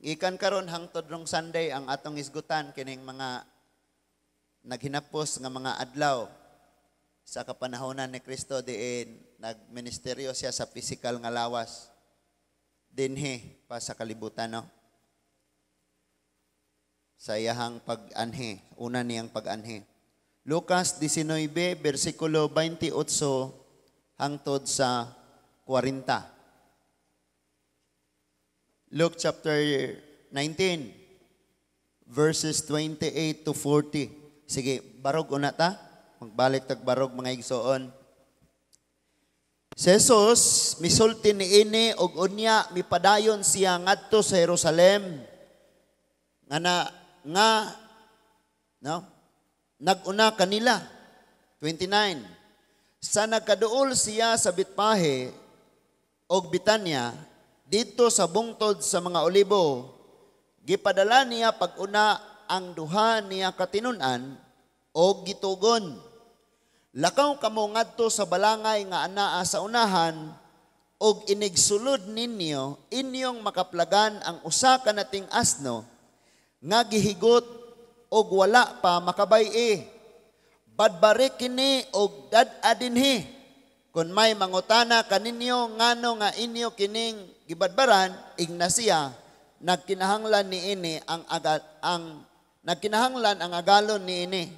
Gikan karon hangtod rong Sunday ang atong hisgutan kining mga naghinapos nga mga adlaw sa kapanahonan ni Kristo diin nagministeryo siya sa physical nga lawas dinhi pa sa kalibutan, no? Sa iyahang pag-anhi, una niyang pag-anhi. Lucas 19 bersikulo 28 hangtod sa 40. Luke chapter 19 verses 28 to 40. Sige, barog una ta. Magbalik tag barog, mga igsoon. Si Jesus misulti niini og unya mipadayon siya ngadto sa Jerusalem nga na nga no nag-una kanila. 29. Sa nagkaduol siya sa Betfahe og Betania didto sa bungtod sa mga Olibo, gipadala niya pag-una ang duha niya ka tinun-an og gitugon, "Lakaw kamo ngadto sa balangay nga anaa sa unahan og inigsulod ninyo inyong makaplagan ang usa ka nating asno nga gihigot og wala pa makabay-i. Badbari kini og dad-a dinhi. Kung may mangutana kaninyo ngano nga inyo kining gibadbaran, ingna siya, nagkinahanglan niini ang aga, ang nagkinahanglan ang agalon niini."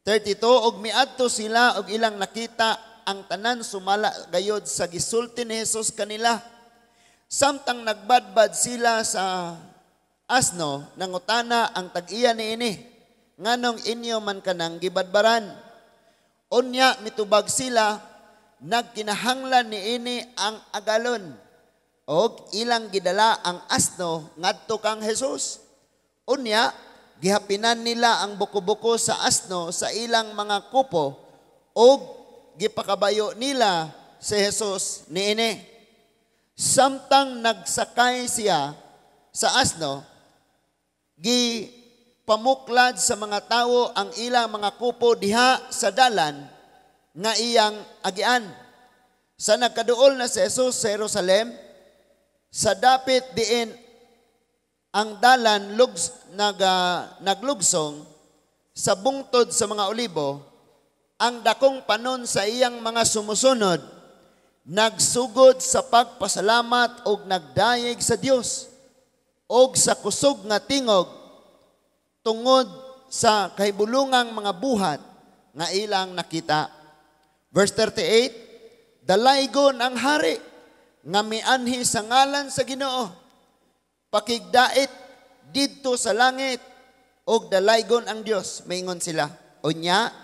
32. Og miadto sila og ilang nakita ang tanan sumala gayod sa gisulti ni Jesus kanila. Samtang nagbadbad sila sa asno, nangutana ang tag-iya niini, "Nganong inyo man kanang gibadbaran?" Unya mitubag sila, "Nagkinahanglan niini ang agalon." Og ilang gidala ang asno ngadto kang Jesus. Unya gihapinan nila ang buko-buko sa asno sa ilang mga kupo og gipakabayo nila si Jesus niini. Samtang nagsakay siya sa asno, gi pamuklad sa mga tawo ang ilang mga kupo diha sa dalan nga iyang agian. Sa nagkaduol na si Jesus sa Jerusalem, sa dapit diin ang dalan naglugsong sa bungtod sa mga Olibo, ang dakong panon sa iyang mga sumusunod nagsugod sa pagpasalamat og nagdayeg sa Dios og sa kusog nga tingog tungod sa kahibulungang mga buhat nga ilang nakita. Verse 38, "Dalaygon ang hari nga mianhi sa ngalan sa Ginoo. Pakigdait didto sa langit og dalaygon ang Dios," maingon sila. Unya,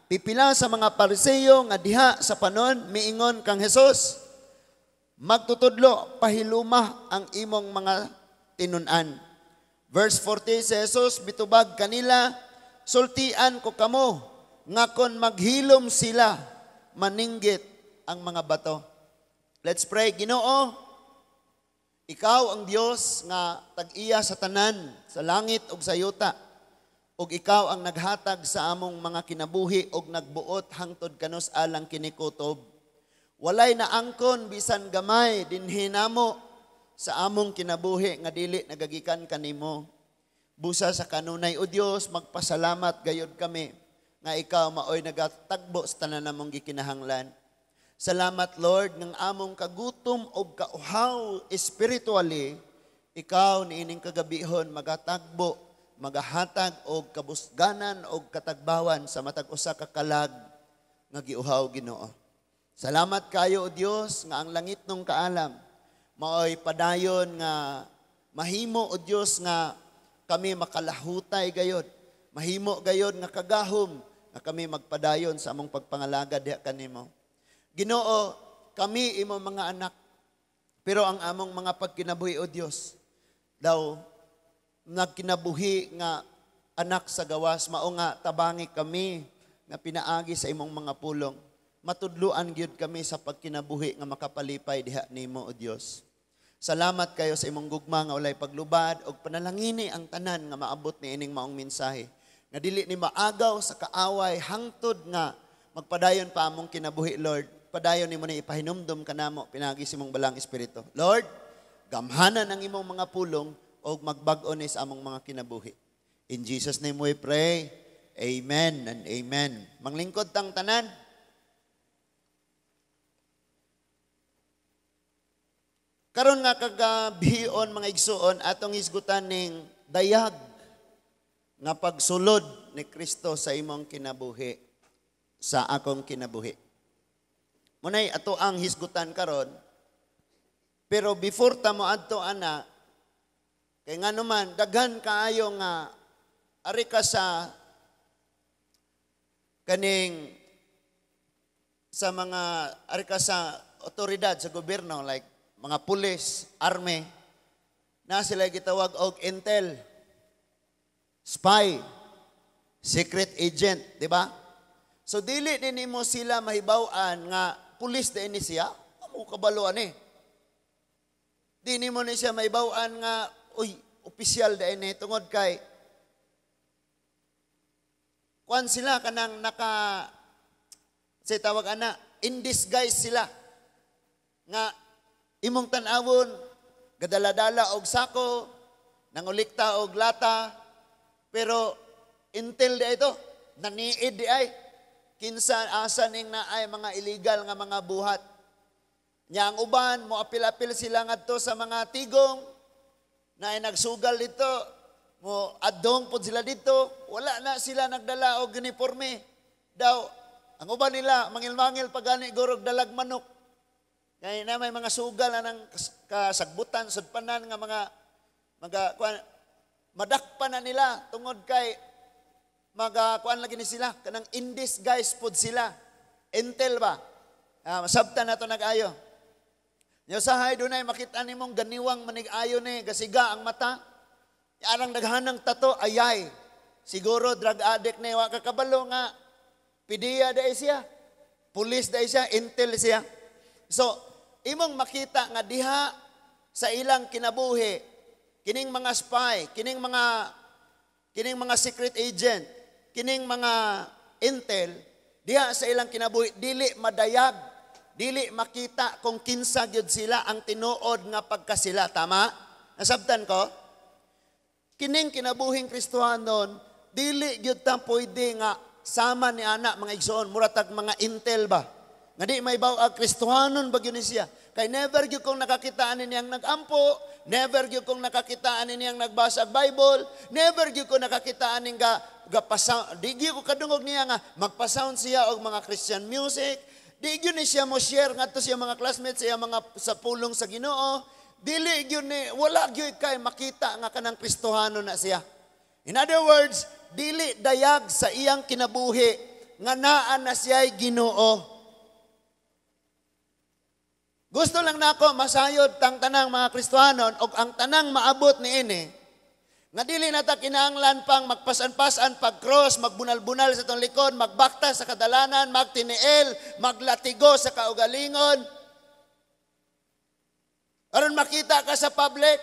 pipila sa mga Pariseo nga diha sa panon miingon kang Jesus, "Magtutudlo, pahiluma ang imong mga tinun-an." Verse 40, si Jesus mitubag kanila, "Sultian ko kamo nga kon maghilom sila, maninggit ang mga bato." Let's pray. Ginoo, ikaw ang Dios nga tag-iya sa tanan, sa langit ug sa yuta. Ug ikaw ang naghatag sa among mga kinabuhi ug nagbuot hangtod kanus alang kini kutob. Walay naangkon bisan gamay dinhi namo sa among kinabuhi nga dili nagagikan kanimo. Busa sa kanunay, o Dios, magpasalamat gayod kami nga ikaw maoy nagatagbo sa tanan namong gikinahanglan. Salamat, Lord, ng among kagutom og kauhaw spiritually, ikaw niining kagabihon magatagbo, magahatag og kabusganan og katagbawan sa matag usa ka kalag nga giuhaw, Ginoo. Salamat kayo, o Dios, nga ang langit nung kaalam maoy padayon nga mahimo, o Dios, nga kami makalahutay gayod. Mahimo gayod nga kagahom nga kami magpadayon sa among pagpangalagad diha kanimo. Ginoo, kami imo mga anak, pero ang among mga pagkinabuhi, o Dios, daw nagkinabuhi nga anak sa gawas. Mao nga tabangi kami nga pinaagi sa imong mga pulong. Matudluan gyud kami sa pagkinabuhi nga makapalipay diha nimo, o Dios. Salamat kayo sa imong gugma nga walay paglubad og panalangini ang tanan nga maabot ni ining maong mensahe. Nga dili ni maagaw sa kaaway hangtod nga magpadayon pa among kinabuhi, Lord. Padayon nimo ni ipahinumdom kanamo pinaagi sa imong Balaang Espiritu. Lord, gamhanan ang imong mga pulong. og magbag-o ni sa among mga kinabuhi. In Jesus' name we pray. Amen and amen. Manglingkod tang tanan. Karon nga kagabion, mga igsuon, atong hisgutan ning dayag nga pagsulod ni Kristo sa imong kinabuhi, sa akong kinabuhi. Munay ato ang hisgutan karon. Pero before ta mo adto ana, kay ngano man daghan kaayo nga ari ka sa kaning sa mga ari ka sa otoridad sa gobyerno, like mga pulis, army, na sila gitawag og intel, spy, secret agent, di ba? So dili ni nimo sila mahibaw-an nga pulis din ni siya, amo kabalo ani. Di nimo ni siya mahibaw-an nga uy, opisyal din ni, tungod kay kuan sila kanang naka say tawag ana, in disguise sila nga imong tan-awon gadala-dala og sako, nangulikta og lata, pero intel di ito, naniid di ay kinsa asa ning naay mga illegal nga mga buhat. Nya ang uban mo apil-apil sila ngadto sa mga tigong na ay nagsugal dito, mo adong pod sila dito, wala na sila nagdala og uniforme. Daw ang uban nila mangil-mangil pagani gurog dalag manok. Kay na may mga sugal anang kasagbutan sudpanan nga mga mga kuan, madakpan na nila tungod kay maga kuan lagi ni sila kanang in disguise pod sila. Intel ba? Masabtan nato nag-ayo. Nya usahay dunay makita nimong ganiwang manig-ayo ni gasiga ang mata. Arang daghanang tato ayay. Siguro drug addict ni, wa ka kabalo nga pidiya dai siya. Pulis dai siya, intel siya. So, imong makita nga diha sa ilang kinabuhi kining mga spy, kining mga secret agent, kining mga intel, diha sa ilang kinabuhi dili madayag, dili makita kung kinsa gyud sila ang tinuod nga pagkasila, tama? Nasabtan ko? Kining kinabuhing Kristohanon, dili gyud ta pwede nga sama ni ana, mga igsoon, mura tag mga intel ba? Nga di may baw-ag Kristohanon ba gyud ni siya? Kay never gyud kong nakakita ani niyang nagampo, never gyud kong nakakita ani niyang nagbasa og Bible, never gyud ko nakakita ani nga gapasa, di gyud ko kadungog niya nga magpa-sound siya og mga Christian music, di gyud ni siya mo share ngadto siya mga classmates, siya mga sa pulong sa Ginoo, dili gyud ni, wala gyud kay makita nga kanang Kristohanon na siya. In other words, dili dayag sa iyang kinabuhi nga naa na siya'y Ginoo. Gusto lang nako masayod tang tanang mga Kristohanon og ang tanang maabot niini nga dili na ta kinahanglan pang magpasan-pasan, pag-cross, magbunal-bunal sa tong likod, magbakta sa kadalanan, magtiniil, maglatigo sa kaugalingon. Aron makita ka sa public.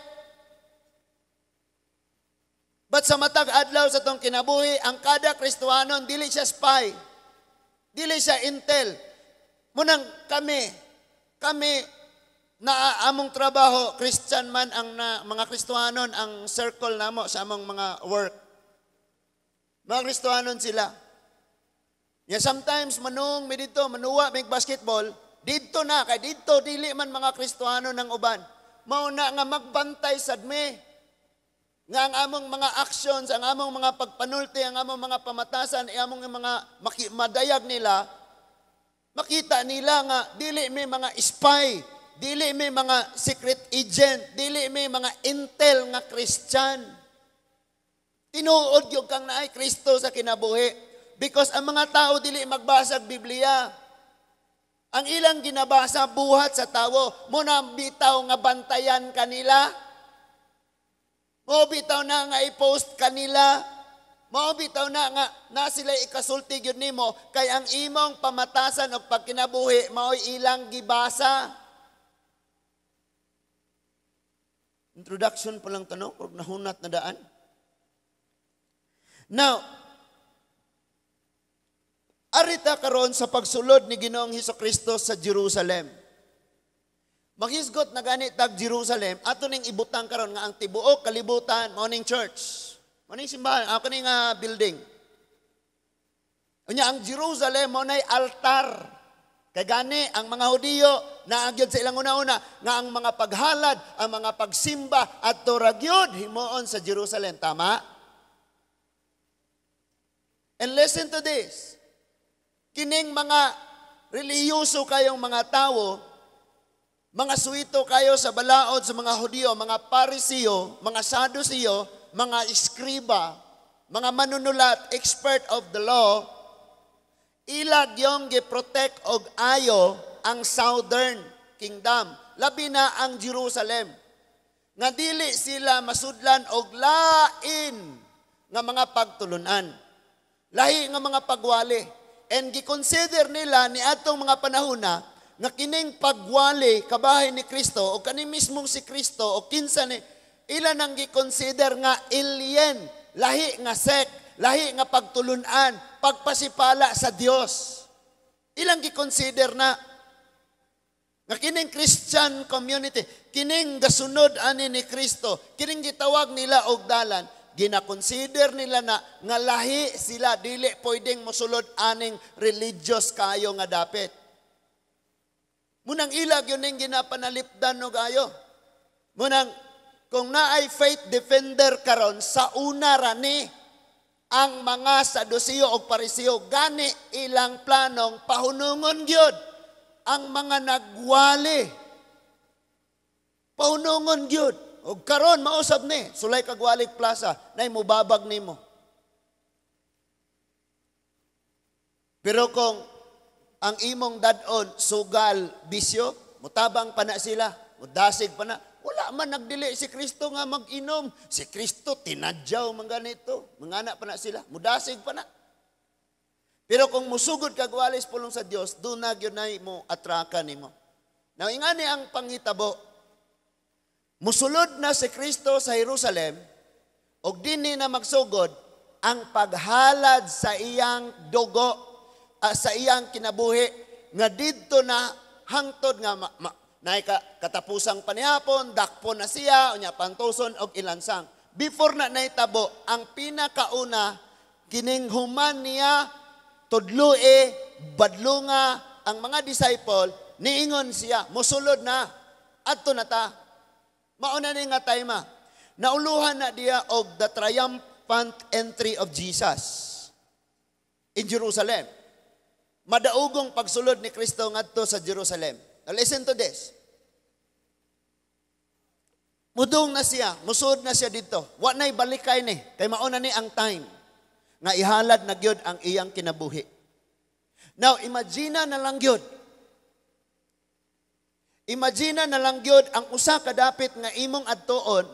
But sa matag adlaw sa tong kinabuhi, ang kada Kristohanon dili siya spy, dili siya intel. Munang kami na among trabaho, Christian man ang na, mga Kristohanon ang circle namo sa among mga work. Mga Kristohanon sila. Ya sometimes manung mi dito, manuwa mig basketball, didto na kay didto dili man mga Kristohanon ang uban. Mao na nga magbantay sad mi. Nga ang among mga actions, ang among mga pagpanulti, ang among mga pamatasan, ang among mga madayag nila, makita nila nga dili may mga spy, dili may mga secret agent, dili may mga intel nga Christian. Tinuod gyud kang naay Kristo sa kinabuhi because ang mga tao dili magbasa og Biblia. Ang ilang ginabasa buhat sa tawo, mo na bitaw nga bantayan kanila. Mo bitaw na nga i-post kanila. Mao bitaw na nga na sila ikasulti gyud nimo kay ang imong pamatasan og pagkinabuhi maoy ilang gibasa. Introduction pa lang tanong, og nahunat na daan. Now, arita karon sa pagsulod ni Ginoong Hesukristo sa Jerusalem. Maghisgot na gani tag Jerusalem, ato ning ibutang karon nga ang tibuok kalibutan mao ning church. Mao ning simbahan, ako ning building. Unya ang Jerusalem mao nay altar. Kay gani ang mga Hudiyo naa gyud sa ilang una-una nga ang mga paghalad, ang mga pagsimba adto ra gyud himuon sa Jerusalem, tama? And listen to this. Kining mga relihiyoso kayong mga tawo, mga suwito kayo sa balaod sa mga Hudiyo, mga Pariseo, mga Saduceo, mga eskriba, mga manunulat, expert of the law, ila gyong gi-protect og ayo ang southern kingdom, labi na ang Jerusalem. Nga dili sila masudlan og lain nga mga pagtulunan. Lahi nga mga pagwali. And gi-consider nila ni atong mga panahona nga kining pagwali kabahin ni Kristo o kani mismong si Kristo o kinsa ni ila nang gi-consider nga alien, lahi nga sect, lahi nga pagtulunan, pagpasipala sa Dios. Ilang gi-consider na nga kining Christian community, kining gasunod ani ni Kristo, kining gitawag nila og dalan, gina-consider nila na nga lahi sila, dili pwedeng mosulod aning religious kayo nga dapit. Munang ilag yun ning ginapanalipdan og ayo. Munang kung naay faith defender karon sa una ra ni ang mga Saduceo og Pariseo, gani ilang planong pahunungon gyud ang mga nagwali. Pahunungon gyud. Og karon mausab ni sulay kag Walig Plaza, nay mubabag nimo. Pero kung ang imong dad-on sugal, bisyo, mutabang pa na sila, mudasig pa na. Wala man nagdili si Kristo nga mag-inom. Si Kristo tinadyaw man ganito. Mangana pa na sila, mudasig pa na. Pero kung musugod kag walis pulong sa Dios, doon na gyud nay mo atraka nimo. Now ingani ang panghitabo. Musulod na si Kristo sa Jerusalem og dinhi na magsugod ang paghalad sa iyang dugo, sa iyang kinabuhi nga didto na hangtod nga naay katapusang panihapon, dakpo na siya, unya pantuson og ilansang. Before na nahitabo, ang pinakauna kining human niya tudlue, badlunga ang mga disciple, niingon siya, musulod na, adto na ta. Mauna ni nga time. Nauluhan na diya og the triumphant entry of Jesus in Jerusalem. Madaugong pagsulod ni Kristo ngadto sa Jerusalem. Now listen to this. Mudong na siya, musud na siya dito. Wa na'y balikay ni, kay mauna ni ang time nga ihalad na gyud ang iyang kinabuhi. Now, imagine na lang gyud. Imagine na lang gyud ang usa ka dapit nga imong adtuon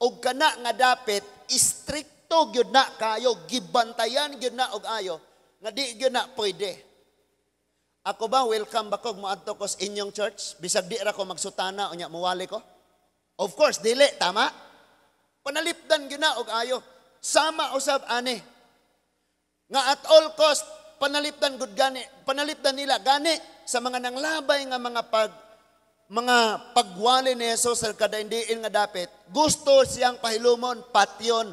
og kana nga dapit istrikto gyud na kayo, gibantayan gyud na og ayo nga di gyud na pwede. Ako ba welcome ba kog moadto ko sa inyong church bisag di ra ko magsutana unya muwali ko? Of course dili, tama? Panalipdan gyud na og ayo. Sama usab ani nga at all cost panalipdan gud gani, panalipdan nila gani sa mga nanglabay nga mga pagwali ni Jesus sa kadaindiin nga dapit, gusto siyang pahilumon, patyon.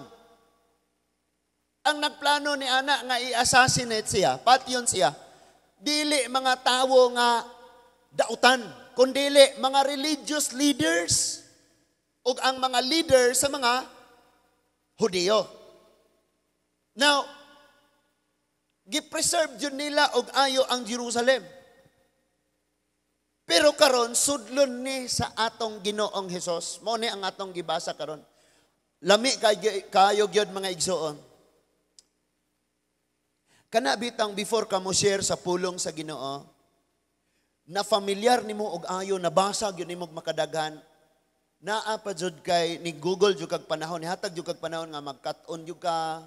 Ang nagplano ni ana nga i-assassinate siya, patyon siya, dili mga tawo nga dautan, kundili mga religious leaders ug ang mga leader sa mga Hudiyo. Now, gi-preserve jud nila og ayo ang Jerusalem. Pero karon sudlon ni sa atong Ginoong Hesus. Mao ni ang atong gibasa karon. Lami kayo gyud mga igsoon. Kana bitang before ka mo share sa pulong sa Ginoo, na familiar nimo og ayo, nabasa gyud nimo makadaghan, naa pa jud kay ni Google jud kag panahon, nihatag jud kag panahon nga magkat-on jud ka,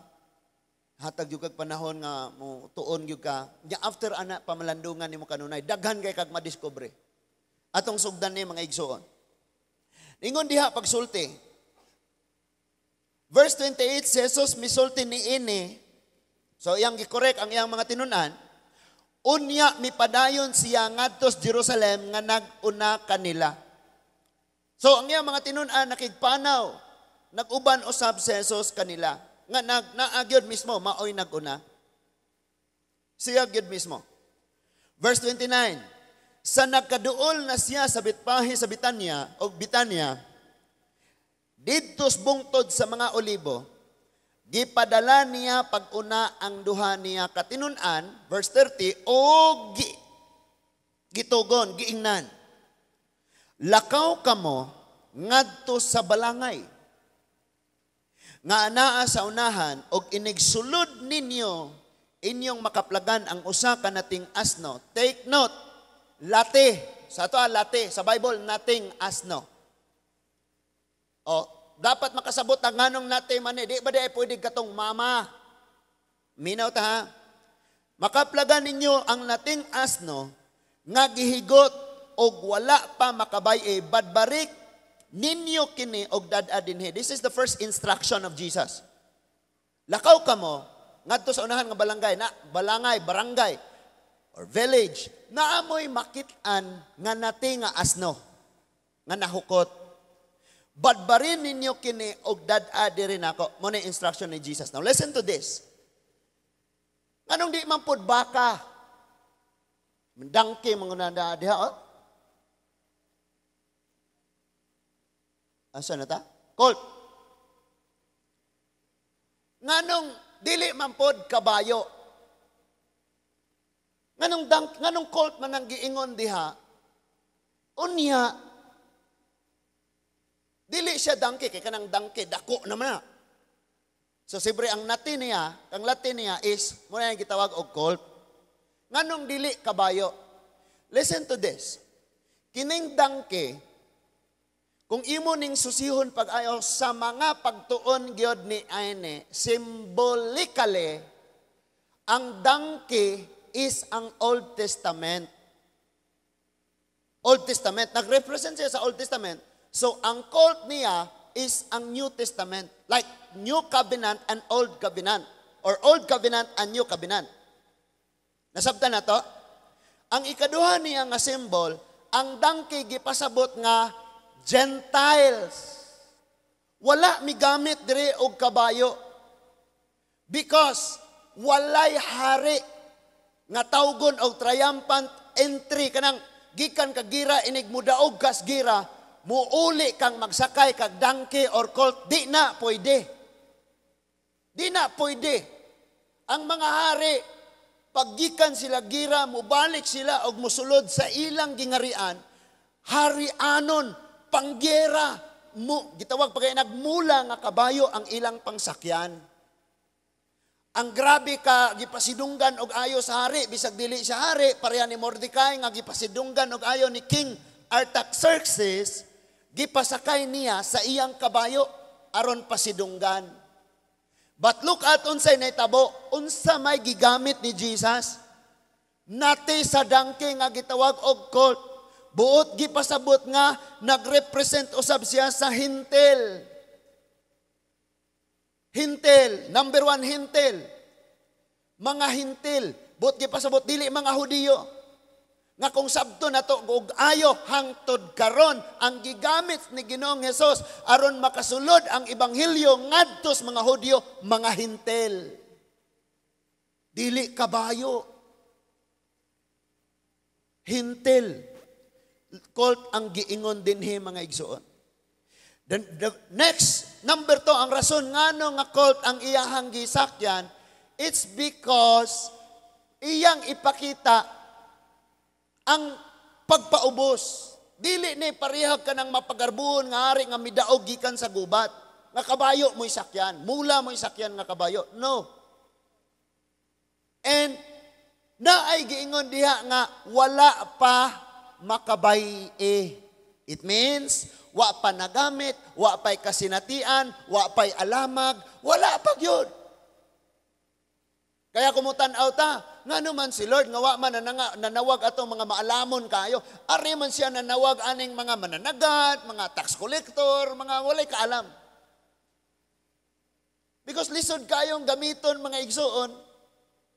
hatag jud kag panahon nga mo tuon jud ka. Nya after ana pamalandungan nimo kanunay, daghan kay kag madiskubre. Atong sugdan ni mga igsoon. Ingon diha pagsulti. Verse 28, si Jesus misulti ni ini. So iyang gikorek ang iyang mga tinun-an. Unya mipadayon siya ngadto sa Jerusalem nga nag-una kanila. So ang iyang mga tinun-an nakigpanaw, nag-uban usab si Jesus kanila. Nga naa gyud mismo maoy nag-una. Siya gyud mismo. Verse 29. Sa nagkaduol na siya sa Betfahe sa Bitanya o Bitanya, didto sa bungtod sa mga olibo, gipadala niya pag-una ang duha niya katinun-an, verse 30, o gitugon, giingnan, "Lakaw kamo ngadto sa balangay nga anaa sa unahan og inigsulod ninyo inyong makaplagan ang usa ka nating asno." Take note, late. Sa ato, late. Sa Bible, nating asno. O, dapat makasabot ang nganong nate man eh. Di ba di ay pwede katong mama? Minaw ta ha? "Makaplagan ninyo ang nating asno nga gihigot og wala pa makabay-e, badbarik ninyo kini og dad-a dinhi." This is the first instruction of Jesus. Lakaw kamo ngadto sa unahan nga balangay, na balangay, barangay or village, naamoy makit-an nga nati nga asno nga nahukot. Badbarin ninyo kini og dad-a diri nako. Mao na instruction ni Jesus. Now listen to this. Nganong di man pud baka? Donkey mga na diha oh. Asa na ta? Colt. Nganong dili man pod kabayo? Nganong colt man ang giingon diha? Unya dili siya donkey kay kanang donkey dako naman na. So siyempre ang Latin niya is mao na gitawag og colt. Nganong dili kabayo? Listen to this. Kining donkey, kung imo ning susihon pag-ayo sa mga pagtuon gyud ni Aine, symbolically, ang donkey is ang Old Testament. Old Testament. Nag-represent siya sa Old Testament. So, ang colt niya is ang New Testament. Like, New Covenant and Old Covenant. Or Old Covenant and New Covenant. Nasabtan na to? Ang ikaduha niya nga symbol, ang donkey gipasabot nga Gentiles. Wala migamit dire og kabayo. Because walay hari nga tawgon og triumphant entry kanang gikan ka gira, inig mudaog kas gira, muuli kang magsakay kag donkey or colt, di na pwede. Di na pwede. Ang mga hari, paggikan sila gira, mubalik sila og musulod sa ilang gingarian, harianon, panggera, mo, gitawag pa kay nagmula nga kabayo ang ilang pangsakyan. Ang grabe ka gipasidunggan og ayo sa hari, bisag dili siya hari, pareha ni Mordecai nga gipasidunggan og ayo ni King Artaxerxes, gipasakay niya sa iyang kabayo aron pasidunggan. But look at unsay nahitabo, unsa may gigamit ni Jesus? Nati sa donkey nga gitawag og colt. Buot gipasabot nga nagrepresent usab siya sa hintil. Hintil, number one, hintil. Mga hintil, buot gipasabot dili mga Hudiyo. Nga kung sabto nato og ayo hangtod karon ang gigamit ni Ginoong Hesus aron makasulod ang ebanghelyo ngadto sa mga Hudyo, mga hintil. Dili kabayo. Hintil. Colt ang giingon dinhi, mga igsuon. The next, number two, ang rason ngano nga colt ang iyahang gisakyan, it's because iyang ipakita ang pagpaubos. Dili ni parehag ka ng mapagarbuhon nga hari nga midaog gikan sa gubat. Nga kabayo mo'y sakyan, mula mo'y sakyan nga kabayo. No. And naay giingon diha nga wala pa makabay-e. It means, wa pa nagamit, wa pa'y kasinatian, wa pa'y alamag, wala pa gyud. Kaya kumutan-aw ta, ngano man si Lord, nga wa man nanawag atong mga maalamon kayo, ari man siya nanawag aning mga mananagat, mga tax collector, mga walay kaalam. Because lisod kayong gamiton, mga igsuon,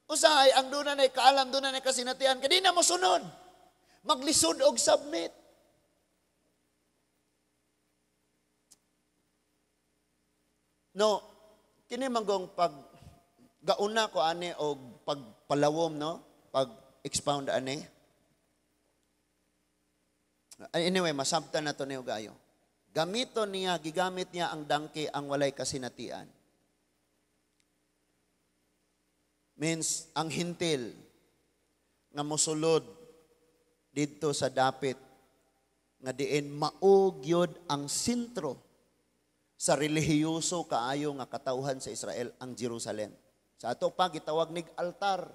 usahay ang doon na kaalam, doon na kasinatian, kadi na mo sunod. Maglisod og submit. No, kini manggong pag gauna ko ani og pagpalawom, no, pag expound ani. Anyway, masabtan na to niyo gayo. Gamito niya, gigamit niya ang donkey ang walay kasinatian. Means, ang hintil nga mosulod didto sa dapit nga diin mao gyud ang sentro sa relihiyoso kaayo nga katawhan sa Israel, ang Jerusalem. Sa ato pa gitawag nig altar.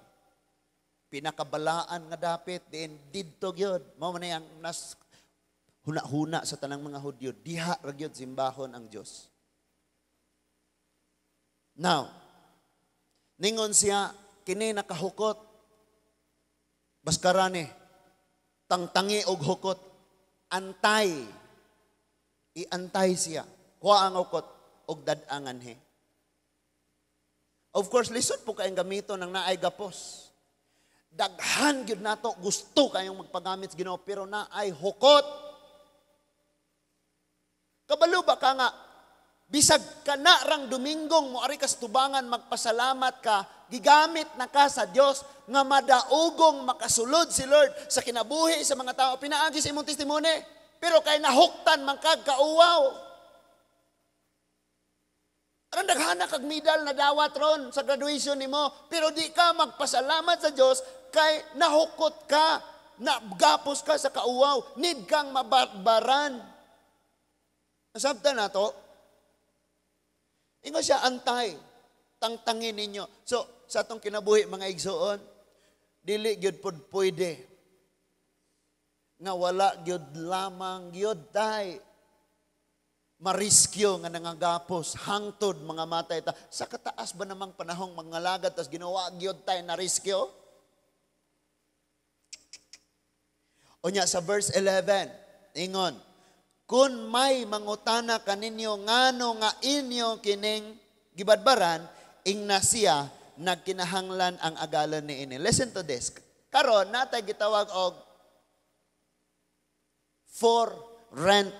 Pinakabalaan nga dapit diin didto gyud. Mao man ang nas huna-huna sa tanang mga Hudyo, diha ra gyud simbahon ang Dios. Now, ningon siya, kini nakahukot. Baskarani, tangtangi og hukot, antay. Iantay siya. Kuha ang hukot og dad-angan he. Of course, lisod po kayong gamito ng naay gapos. Daghan gyud nato gusto kayong magpagamit sa Ginoo, pero naay hukot. Kabalo ba ka nga bisag ka na rang Dominggong mo ari ka sa tubangan magpasalamat ka, gigamit na ka sa Dios nga madaugong makasulod si Lord sa kinabuhi sa mga tao pinaagi sa imong testimony, pero kay nahuktan man kag kauwaw. Aron daghana kag medal na dawat ron sa graduation nimo, pero di ka magpasalamat sa Dios kay nahukot ka, nagapos ka sa kauwaw, need kang mabarbaran. Nasabtan nato. Ingon siya, antay, tangtangin ninyo. So, sa atong kinabuhi, mga igsoon, dili gyud pod pwede nga wala gyud lamang gyud tay mariskyo nga nangagapos hangtod mga matay ta. Sa kataas ba namang panahong mangalagad tas ginawa gyud tay na riskyo? Unya sa verse 11, ingon, kung may mangutana kaninyo ngano nga inyo kining gibadbaran, ingna siya nagkinahanglan ang agalan ni ini. Listen to this. Karon natay gitawag og for rent.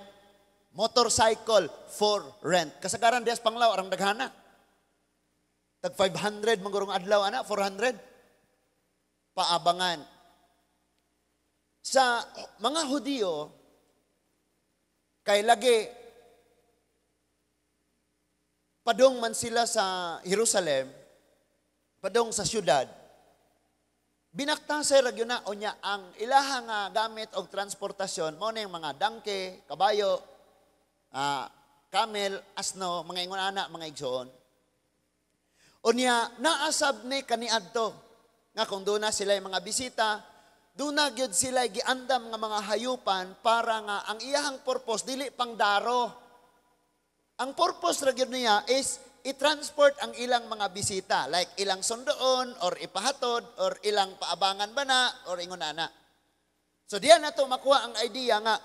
Motorcycle for rent. Kasagaran dias Panglao arang daghana. Tag 500 mangurong adlaw ana, 400. Paabangan. Sa mga Hudiyo, kay lagi padung man sila sa Jerusalem, padung sa syudad, binaktasay ra gyud na unya ang ilaha nga gamit og transportasyon mao na yung mga donkey, kabayo, camel, asno, mga ingon ana, mga igsoon. Unya naasab ni kaniadto nga kung doon na sila yung mga bisita, doon na gyud sila giandam nga mga hayupan para nga ang iyahang purpose dili pang daro. Ang purpose ra gyud niya is i-transport ang ilang mga bisita, like ilang sundoon or ipahatod or ilang paabangan ba na or ingon ana. So diyan nato makuha ang idea nga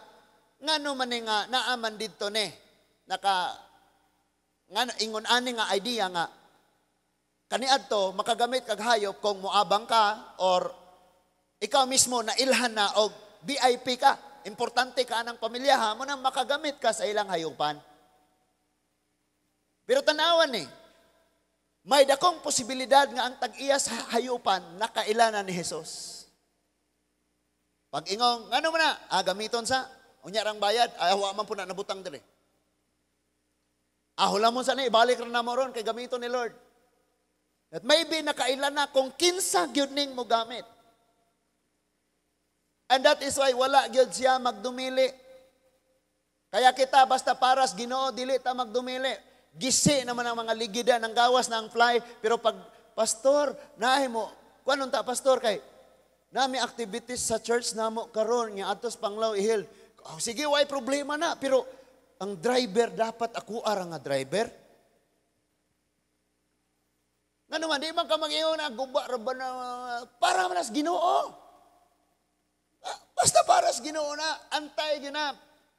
ngano man ni nga naaman didto ni naka ngano ingon ani nga idea nga kaniadto makagamit kag hayop kung moabang ka or ikaw mismo na ilhan na og VIP ka, importante ka anang pamilya ha, mo nang makagamit ka sa ilang hayupan. Pero tanawan ni, may dakong posibilidad nga ang tag-iya sa hayupan nakailanan ni Jesus. Pag ingong, ano man na? Gamiton sa, unya rang bayad, ay wa man po na nabutang diri. Hula mo sa ni, ibalik ra na mo ron kay gamiton ni Lord. At maybe nakailan na kung kinsa gyud ning mo gamit. And that is why wala gyud siya magdumili. Kaya kita basta paras Ginoo dili ta magdumili. Gisi naman ang mga ligida ng gawas ng fly, pero pag pastor naay mo, kuan unta pastor kay nami activities sa church namo karon nga atos Panglao ihil. Oh, sige, way problema na, pero ang driver dapat ako ara nga driver. Ngano man di man ka mag-ingon na guba ra ba na para man as Ginoo. Basta para sa Ginoo na, antay gyud na,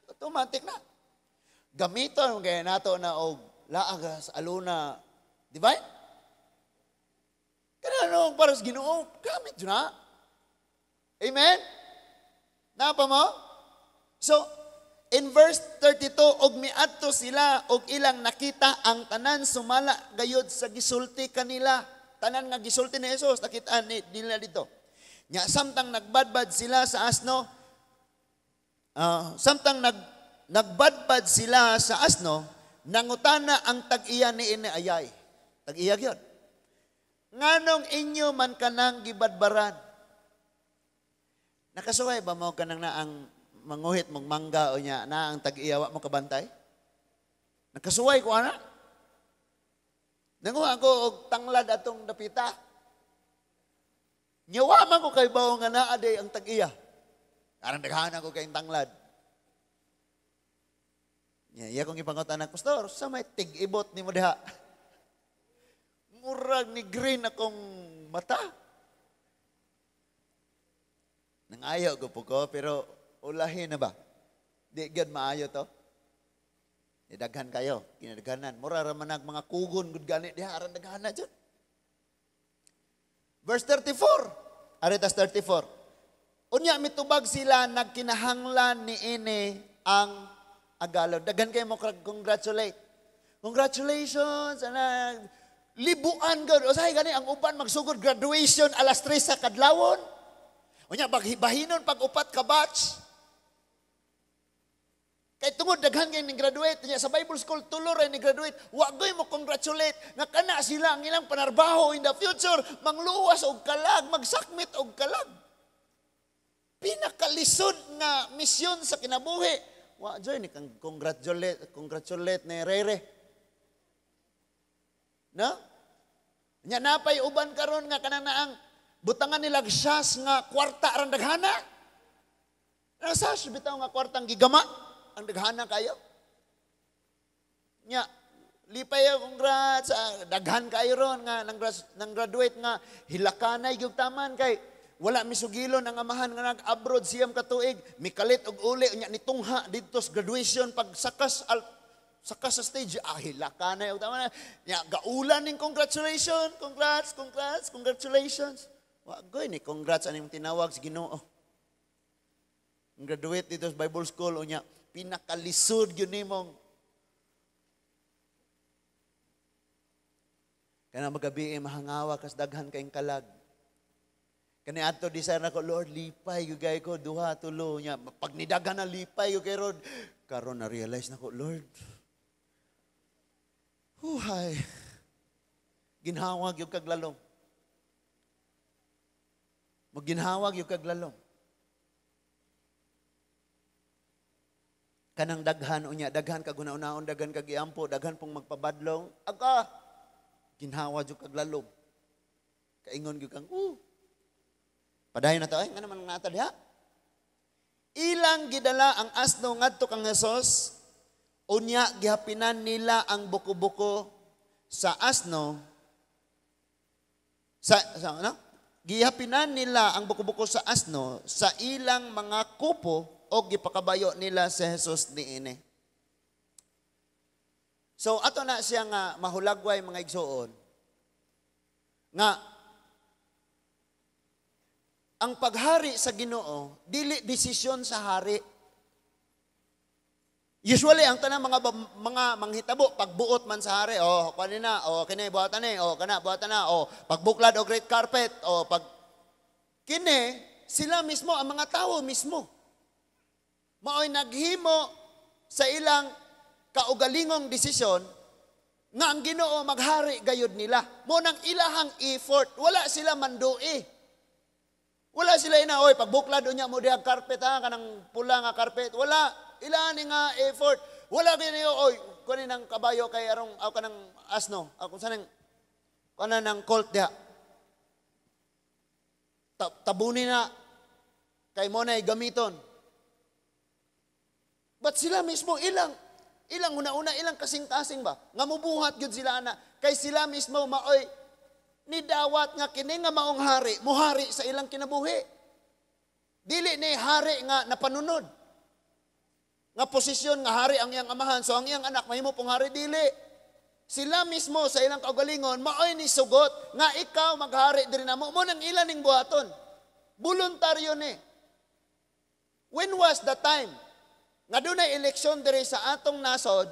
automatic na. Gamiton kay nato na og laagas aluna, di ba? Kana no para sa Ginoo, gamit jud na. Amen? Napa mo? So, In verse 32, og miadto sila og ilang nakita ang tanan sumala gayod sa gisulti kanila. Tanan nga gisulti ni Jesus nakita ni nila dito. Nya samtang nagbadbad sila sa asno, samtang nagbadbad sila sa asno, nangutana ang tag-iya ni ini ayay. Tag-iya gyud. Nganong inyo man kanang gibadbaran? Nakasuway ba mo kanang na ang manguhit mong mangga o nya na ang tag-iya wa mo kabantay? Nakasuway ko ana. Nanguha ko og tanglad atong dapita. Nya wa man ko kay bawo nga naa day ang tag-iya. Aron daghanan ko kayong tanglad. Nya iya kong ipangutan, "Pastor, sa may tig-ibot nimo diha?" Murag ni green akong mata. Nangayo ko po ko, pero ulahin na ba? Di gyud maayo to. Daghan kayo, kinadaghanan. Mura ra man mga kugon gud gani diha aran daghana jud. Verse 34. Aretas 34. Unya mitubag sila, nagkinahanglan niini ang agalon. Daghan kayo mo congratulate. Congratulations ana, libuan gud. Usahay gani ang uban magsugod graduation alas 3 sa kadlawon. Unya bahinon pag upat ka batch. Kay tungod daghan kay ni graduate niya sa Bible school, tulo ra ni graduate, wa goy mo congratulate nga kana sila ang ilang panarbaho in the future, mangluwas og kalag, magsakmit og kalag. Pinakalisod nga misyon sa kinabuhi. Wa joy ni kang congratulate, congratulate ni Rere. No? Nya napay uban karon nga kanang naang butangan nila sas nga kwarta aran daghana. Nasa bitaw nga kwartang gigama ang daghana kayo. Nya, lipay ako, congrats, daghan kayo ron nga nang graduate nga hilakanay gyud taman kay wala misugilon ang amahan nga nag-abroad 9 ka tuig, mikalit og uli nya nitungha didto sa graduation pag sakas al, sakas sa stage, hilakanay og taman. Nya gaulan ning congratulations, congrats, congrats, congratulations. Wa goy ni congrats aning tinawag sa Ginoo. Graduate dito sa Bible school unya pinakalisod gyud nimong kana magabi mahangawa kas daghan kayong kalag. Kani adto desire nako, Lord, lipay gyud kay ko duha tulo nya pag nidaghan na lipay gyud kay Lord. Karon na realize nako, Lord. Huhay. Ginhawa gyud kag lalong. Magginhawa gyud kag lalong. Kanang daghan unya, daghan kag una-unaon, daghan kag iampo, daghan pong magpabadlong, aga, ginhawa jud kag lalom. Kaingon gyud kang, Padayon na to, ay, nga naman nata diha. Ilang gidala ang asno ngadto kang Hesus, unya gihapinan nila ang buko-buko sa asno, sa ano? Gihapinan nila ang buko-buko sa asno sa ilang mga kupo o gipakabayo nila si Jesus niini. So ato na siya nga mahulagway mga igsuon nga ang paghari sa Ginoo dili desisyon sa hari. Usually ang tanang mga manghitabo pagbuot man sa hari, oh kuan na, oh kini buhatan ni, oh kana buhatan na, oh pagbuklad og red carpet, oh pag kini sila mismo ang mga tawo mismo maoy naghimo sa ilang kaugalingong desisyon nga ang Ginoo maghari gayud nila. Mo nang ilahang effort, wala sila mandui. Wala sila ina, oy pagbuklad unya mo diha carpet ha, kanang pula nga carpet. Wala ilahan nga effort. Wala kini oy kunin ang kabayo kay arong aw kanang asno, aw kung sanang kanan ng colt diha. Tabuni na kay mo na gamiton. But sila mismo ilang ilang una-una ilang kasing-kasing ba nga mubuhat gyud sila ana kay sila mismo maoy nidawat nga kini nga maong hari muhari sa ilang kinabuhi. Dili ni hari nga napanunod. Nga posisyon nga hari ang iyang amahan, so ang iyang anak mahimo pong hari, dili. Sila mismo sa ilang kaugalingon maoy ni sugot nga ikaw maghari diri namo, mo nang ilan ning buhaton. Voluntaryo ni. When was the time Nga dunay eleksyon diri sa atong nasod,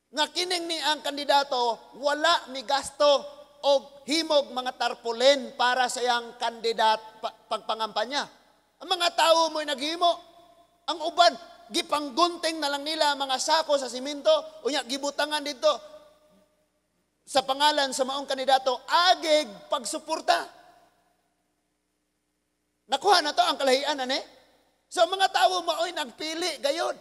nga kining ni ang kandidato wala migasto og himog mga tarpaulin para sa iyang kandidat pagpangampanya. Ang mga tao mo'y naghimo. Ang uban, gipanggunting na lang nila ang mga sako sa simento, unya gibutangan dito sa pangalan sa maong kandidato, agig pagsuporta. Nakuha na to ang kalahian, ane? So ang mga tao mao'y nagpili gayon.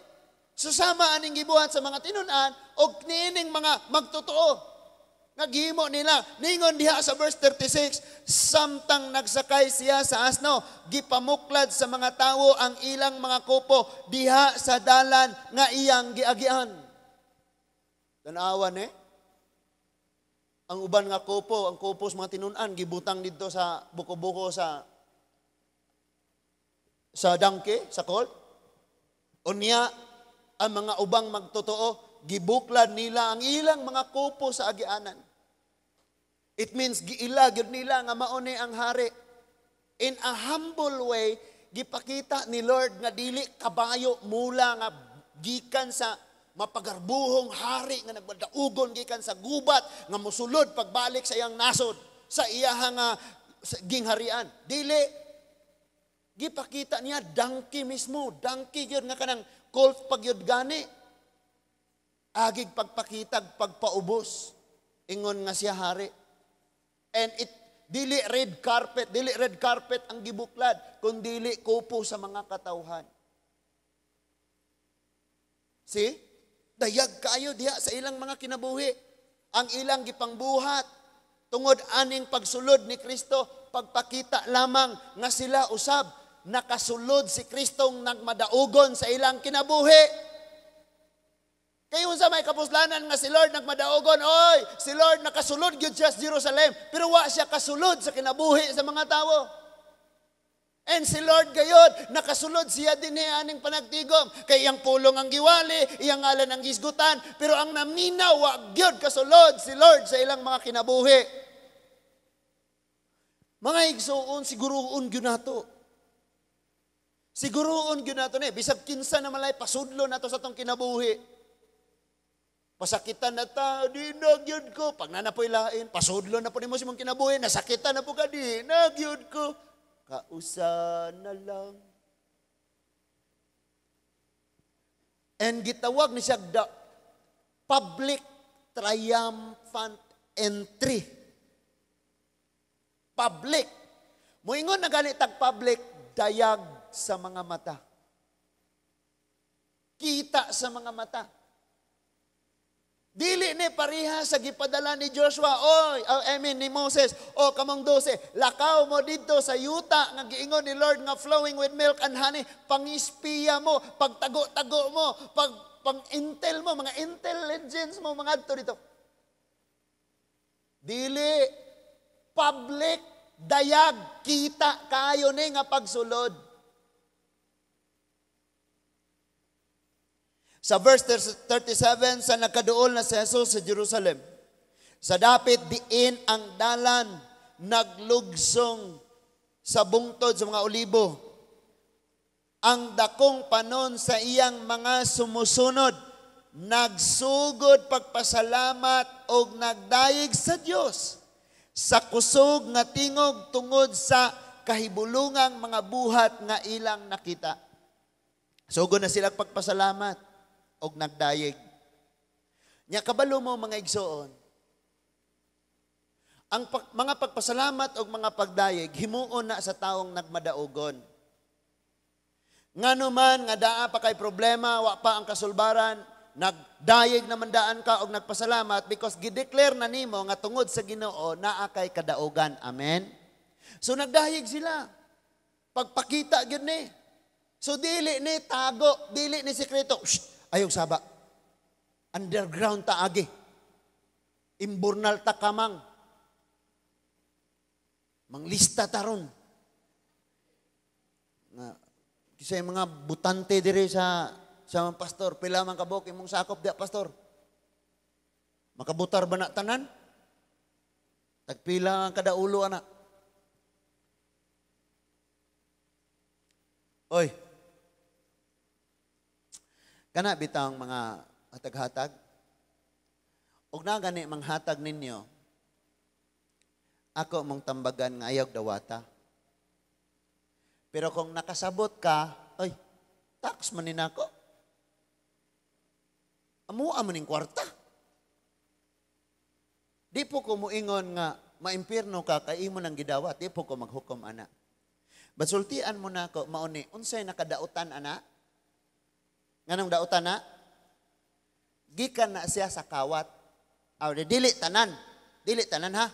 Susama aning gibuhat sa mga tinun-an og niining mga magtotoo. Naghimo nila. Ningon diha sa verse 36, samtang nagsakay siya sa asno, gipamuklad sa mga tawo ang ilang mga kupo diha sa dalan nga iyang giagian. Tanawan eh. Ang uban nga kupo, ang kupo sa mga tinun-an, gibutang didto sa buko-buko sa donkey, sa colt. Unya, ang mga ubang magtotoo, gibuklad nila ang ilang mga kupo sa agianan. It means giila gyud nila nga mao ni ang hari. In a humble way, gipakita ni Lord nga dili kabayo mula nga gikan sa mapagarbuhong hari nga nagmadaugon gikan sa gubat nga mosulod pagbalik sa iyang nasod, sa iyaha nga gingharian. Dili, gipakita niya donkey mismo, donkey gyud nga kanang colt pagyud gani. Agig pagpakitag pagpaubos, ingon nga siya hari. And it dili red carpet, dili red carpet ang gibuklad, kun dili kupo sa mga katawhan. See? Dayag kaayo diha sa ilang mga kinabuhi. Ang ilang gipangbuhat tungod aning pagsulod ni Kristo, pagpakita lamang nga sila usab nakasulod si Kristong nagmadaugon sa ilang kinabuhi. Kay unsa may kapuslanan nga si Lord nagmadaugon, oy, si Lord nakasulod gyud siya sa Jerusalem, pero wa siya kasulod sa kinabuhi sa mga tawo. And si Lord gayod, nakasulod siya dinhi aning panagtigom. Kay iyang pulong ang giwali, iyang ngalan ang gisgutan, pero ang naminaw, wa gyud kasulod si Lord sa ilang mga kinabuhi. Mga igsuon, siguruon gyud nato. Siguruon gyud nato ni, bisag kinsa na malay pasudlo nato sa atong kinabuhi. Pasakitan na ta, di na gyud ko. Pag nanapoy lain, pasudlo na po nimo sa imong kinabuhi, nasakitan na po ka, di na gyud ko. Kausa na lang. And gitawag ni siya the public triumphant entry. Public. Moingon na gani tag public, dayag sa mga mata. Kita sa mga mata. Dili ni pareha sa gipadala ni Joshua, oy, I mean ni Moses, o kamong 12, lakaw mo didto sa yuta nga giingon ni Lord nga flowing with milk and honey, pangispiya mo, pagtago-tago mo, pang-intel mo, mga intelligence mo, mga adto dito. Dili, public, dayag, kita kayo ni nga pagsulod. Sa verse 37, sa nakaduol na si Jesus sa Jerusalem, sa dapit diin ang dalan, naglugsong sa bungtod sa mga olibo, ang dakong panon sa iyang mga sumusunod, nagsugod pagpasalamat og nagdayeg sa Dios sa kusog nga tingog tungod sa kahibulungang mga buhat nga ilang nakita. Sugod na sila pagpasalamat og nagdayeg. Nya kabalo mo mga igsoon, ang mga pagpasalamat og mga pagdayeg himuon na sa taong nagmadaugon. Ngano man nga daa pa kay problema, wa pa ang kasulbaran, nagdayeg naman daan ka og nagpasalamat because gideclare na nimo nga tungod sa Ginoo naa kay kadaugan. Amen. So nagdayeg sila. Pagpakita gyud ni. So dili ni tago, dili ni sekreto. Shh, ayaw saba. Underground ta agi. Imburnal ta kamang. Manglista ta ron. Nga kisay mga butante diri sa pastor, pila man kabok imong sakop diya pastor. Makabutar ba na tanan? Tagpila ang kada ulo ana. Oy. Kana bitang mga hatag-hatag. Og na gani manghatag ninyo, ako mong tambagan nga ayaw dawata. Pero kung nakasabot ka, ay, tax man ni nako. Amua man ning kwarta. Di po ko muingon nga maimpirno ka kay imo nang gidawat, di po ko maghukom ana. Basultian mo na ako, mauni, unsay nakadautan ana? Nganong dautan na? Gikan na siya sa kawat. Aw, dili tanan. Dili tanan ha.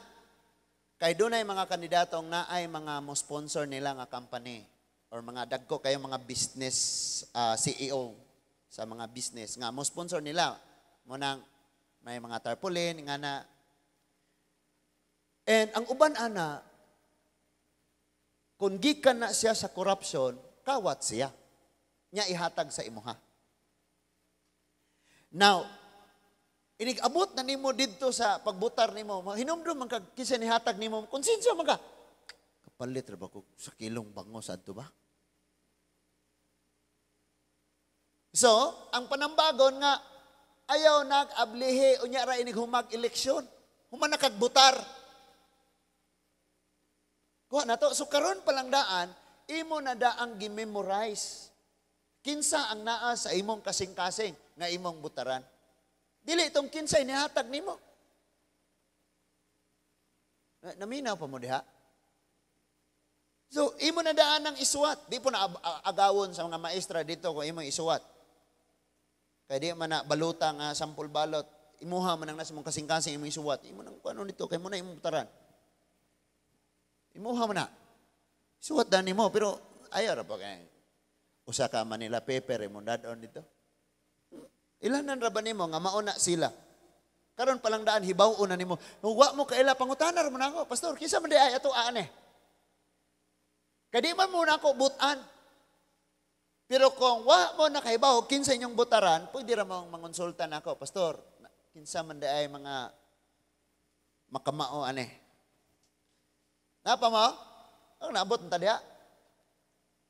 Kay dunay mga kandidatong naay mga mo sponsor nila nga company or mga dagko kayo mga business CEO sa mga business nga mo sponsor nila mo nang may mga tarpaulin nga na. And ang uban ana, kung gikan na siya sa corruption, kawat siya. Nya ihatag sa imuha. Now, inig-abot na nimo didto sa pagbutar nimo, hinumdum man kag kinsa nihatag nimo, konsensya man ka. Kapalit ra ba ko sa kilong bangos adto ba? So, ang panambagon nga ayaw nag-ablihi unya ra inig humag eleksyon. Human na kagbutar. Kuha na to. So karon pa lang daan, imo na daang gimemorize. Kinsa ang naa sa imong kasing-kasing nga imong butaran. Dili itong kinsay nihatag nimo. Naminaw pa mo diha. So, imo na daan ang isuwat. Di po na agawon sa mga maestra dito kung imong isuwat. Kaya di man na baluta nga sampul balot. Imuha man ang nasa mong kasing-kasing imong isuwat. Imo nang kuano nito, kay mo na imong butaran. Imuha man na. Suwat dani mo, pero ayaw ra pa kay usa ka Manila paper imong dadon dito. Ilanan ra ba nimo nga mauna sila? Karon pa lang daan hibaw-on na nimo. Wa mo kaila, pangutana ra mo na ako, pastor, kinsa man di ay ato aan eh. Kay di man mo na ako butan. Pero kung wa mo nakahibaw kinsa inyong butaran, pwede ra mong mangonsulta nako, pastor, kinsa man di ay mga makamao ane. Napa mo? Ang naabot ta diha.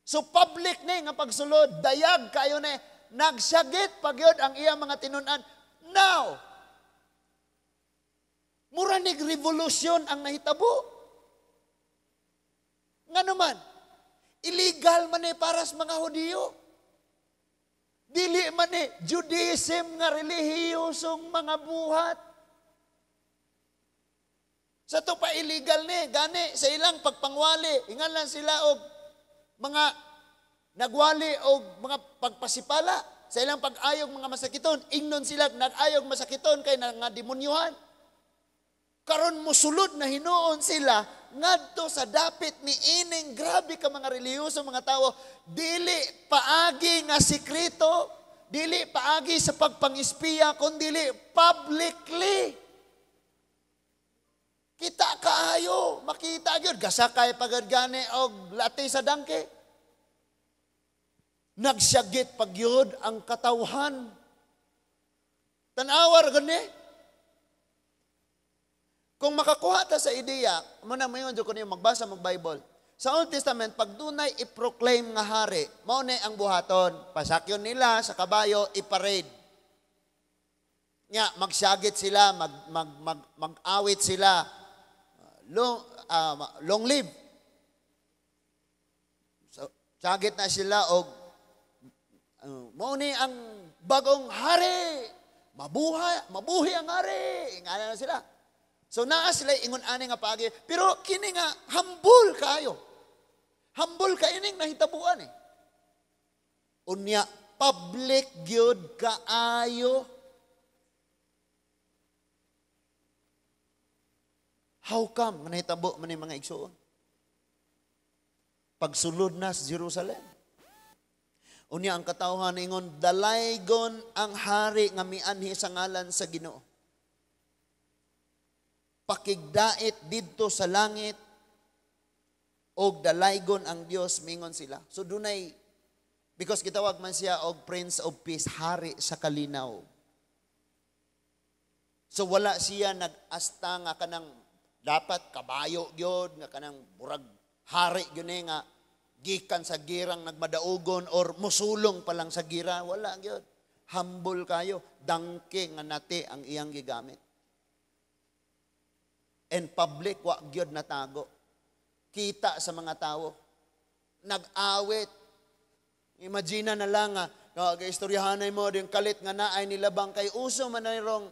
So public ni nga pagsulod, dayag kayo ni, nagsyagit pagyod ang iya mga tinun-an. Now, mura nig revolusyon ang nahitabo. Nga naman, illegal man ni para sa mga Hudiyo. Dili man ni Judaism nga relihiyosong mga buhat. Sa to pa illegal ni, gani sa ilang pagpangwali, ingalan sila og mga nagwali og mga pagpasipala, sa ilang pag-ayog mga masakiton, ingnon sila nag-ayog masakiton kay nga demonyohan. Karon mosulod na hinuon sila ngadto sa dapit ni ining grabe ka mga relihiyoso mga tawo, dili paagi nga sekreto, dili paagi sa pagpangispiya, kundi publicly. Kita kaayo, makita gyud gasakay pagad gani og lati sa dangke. Nagsyagit pagyud ang katawhan. Tan-awar gani. Kung makakuha ta sa ideya, mo na mayon jud ko niyo magbasa mag Bible. Sa Old Testament, pag dunay i-proclaim nga hari, mao ni ang buhaton. Pasakyon nila sa kabayo, i-parade. Nya, magsyagit sila, mag-awit sila. Long live. So, syagit na sila og mao ni ang bagong hari. Mabuhay, mabuhi ang hari. Ingana na sila. So naa sila ingon ani nga paagi, pero kini nga hambol kaayo. Hambol ka ining nahitabuan eh. Unya public gyud kaayo. How come nga nahitabo man ni mga igsuon? Pagsulod na sa Jerusalem. Unya ang katawhan ingon, dalaygon ang hari nga mianhi sa ngalan sa Ginoo. Pakigdait didto sa langit og dalaygon ang Dios, mingon sila. So dunay, because gitawag man siya og Prince of Peace, hari sa kalinaw. So wala siya nag-asta nga kanang dapat kabayo gyud, nga kanang burag hari gyud ni nga gikan sa girang nagmadaugon or musulong pa lang sa gira, wala gyud. Humble kayo, dangke nga nati ang iyang gigamit. And public, wa gyud natago. Kita sa mga tao. Nag-awit. Imagine na lang nga, istoryahanay mo, yung kalit nga naay nilabang kay uso man na rong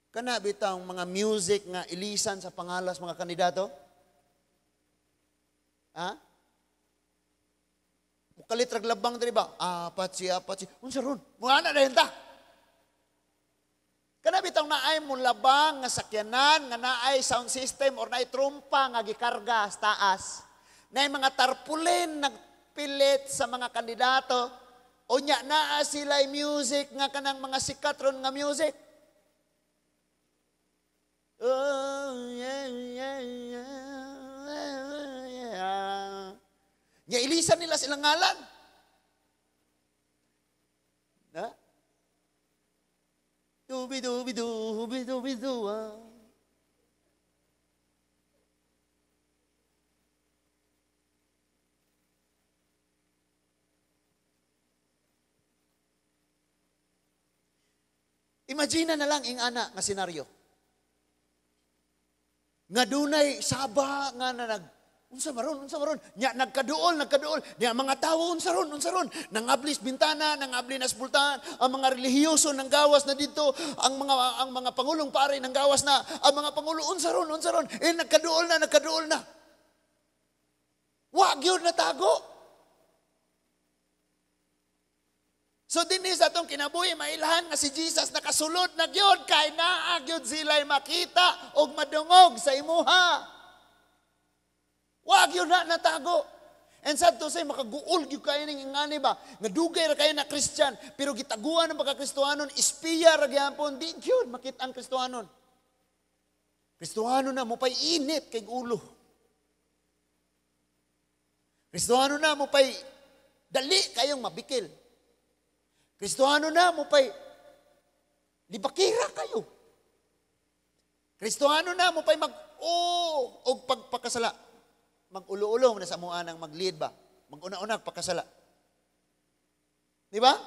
kana bitang mga music nga ilisan sa pangalas mga kandidato? Ha? Mukalit rag labang diri ba? Apat si. Unsa ron? Mga na dayon ta. Kana bitang naay mo labang nga sakyanan, nga naay sound system or naay trumpa nga gikarga sa taas. Naay mga tarpulin nagpilit sa mga kandidato. Unya naa sila music nga kanang mga sikat ron nga music. Oh, yeah, yeah, yeah, yeah. Nya ilisan nila silang ngalan. Na? Dubi dubi dubi dubi duwa. Imagine na lang ing ana nga senaryo. Nga dunay saba nga na nag unsa maron. Nya nagkaduol. Nya mga tawo unsa ron. Nangablis bintana, nangabli nas pultahan, ang mga relihiyoso nang gawas na dito, ang mga pangulong pare nang gawas na, ang mga pangulo unsa ron. Eh nagkaduol na. Wa gyud natago. So dinhi sa atong kinabuhi mailhan nga si Jesus nakasulod na gyud kay naa gyud sila'y makita og madungog sa imuha. Wa gyud na natago. And sad to say makaguol gyud kayo ning ingani ba nga dugay ra kayo na Christian pero gitaguan ang pagka-Kristohanon, ispiya ra gyapon, di gyud makita ang Kristohanon. Kristohanon na mopay init kay ulo. Kristohanon na mopay dali kayong mabikil. Kristohano na mo pa'y libakira kayo. Kristohano na mo pa'y mag-o og pagpakasala. Mag-ulo-ulo na sa mua ng mag-lead ba? Mag-una-una pagkasala. Di ba?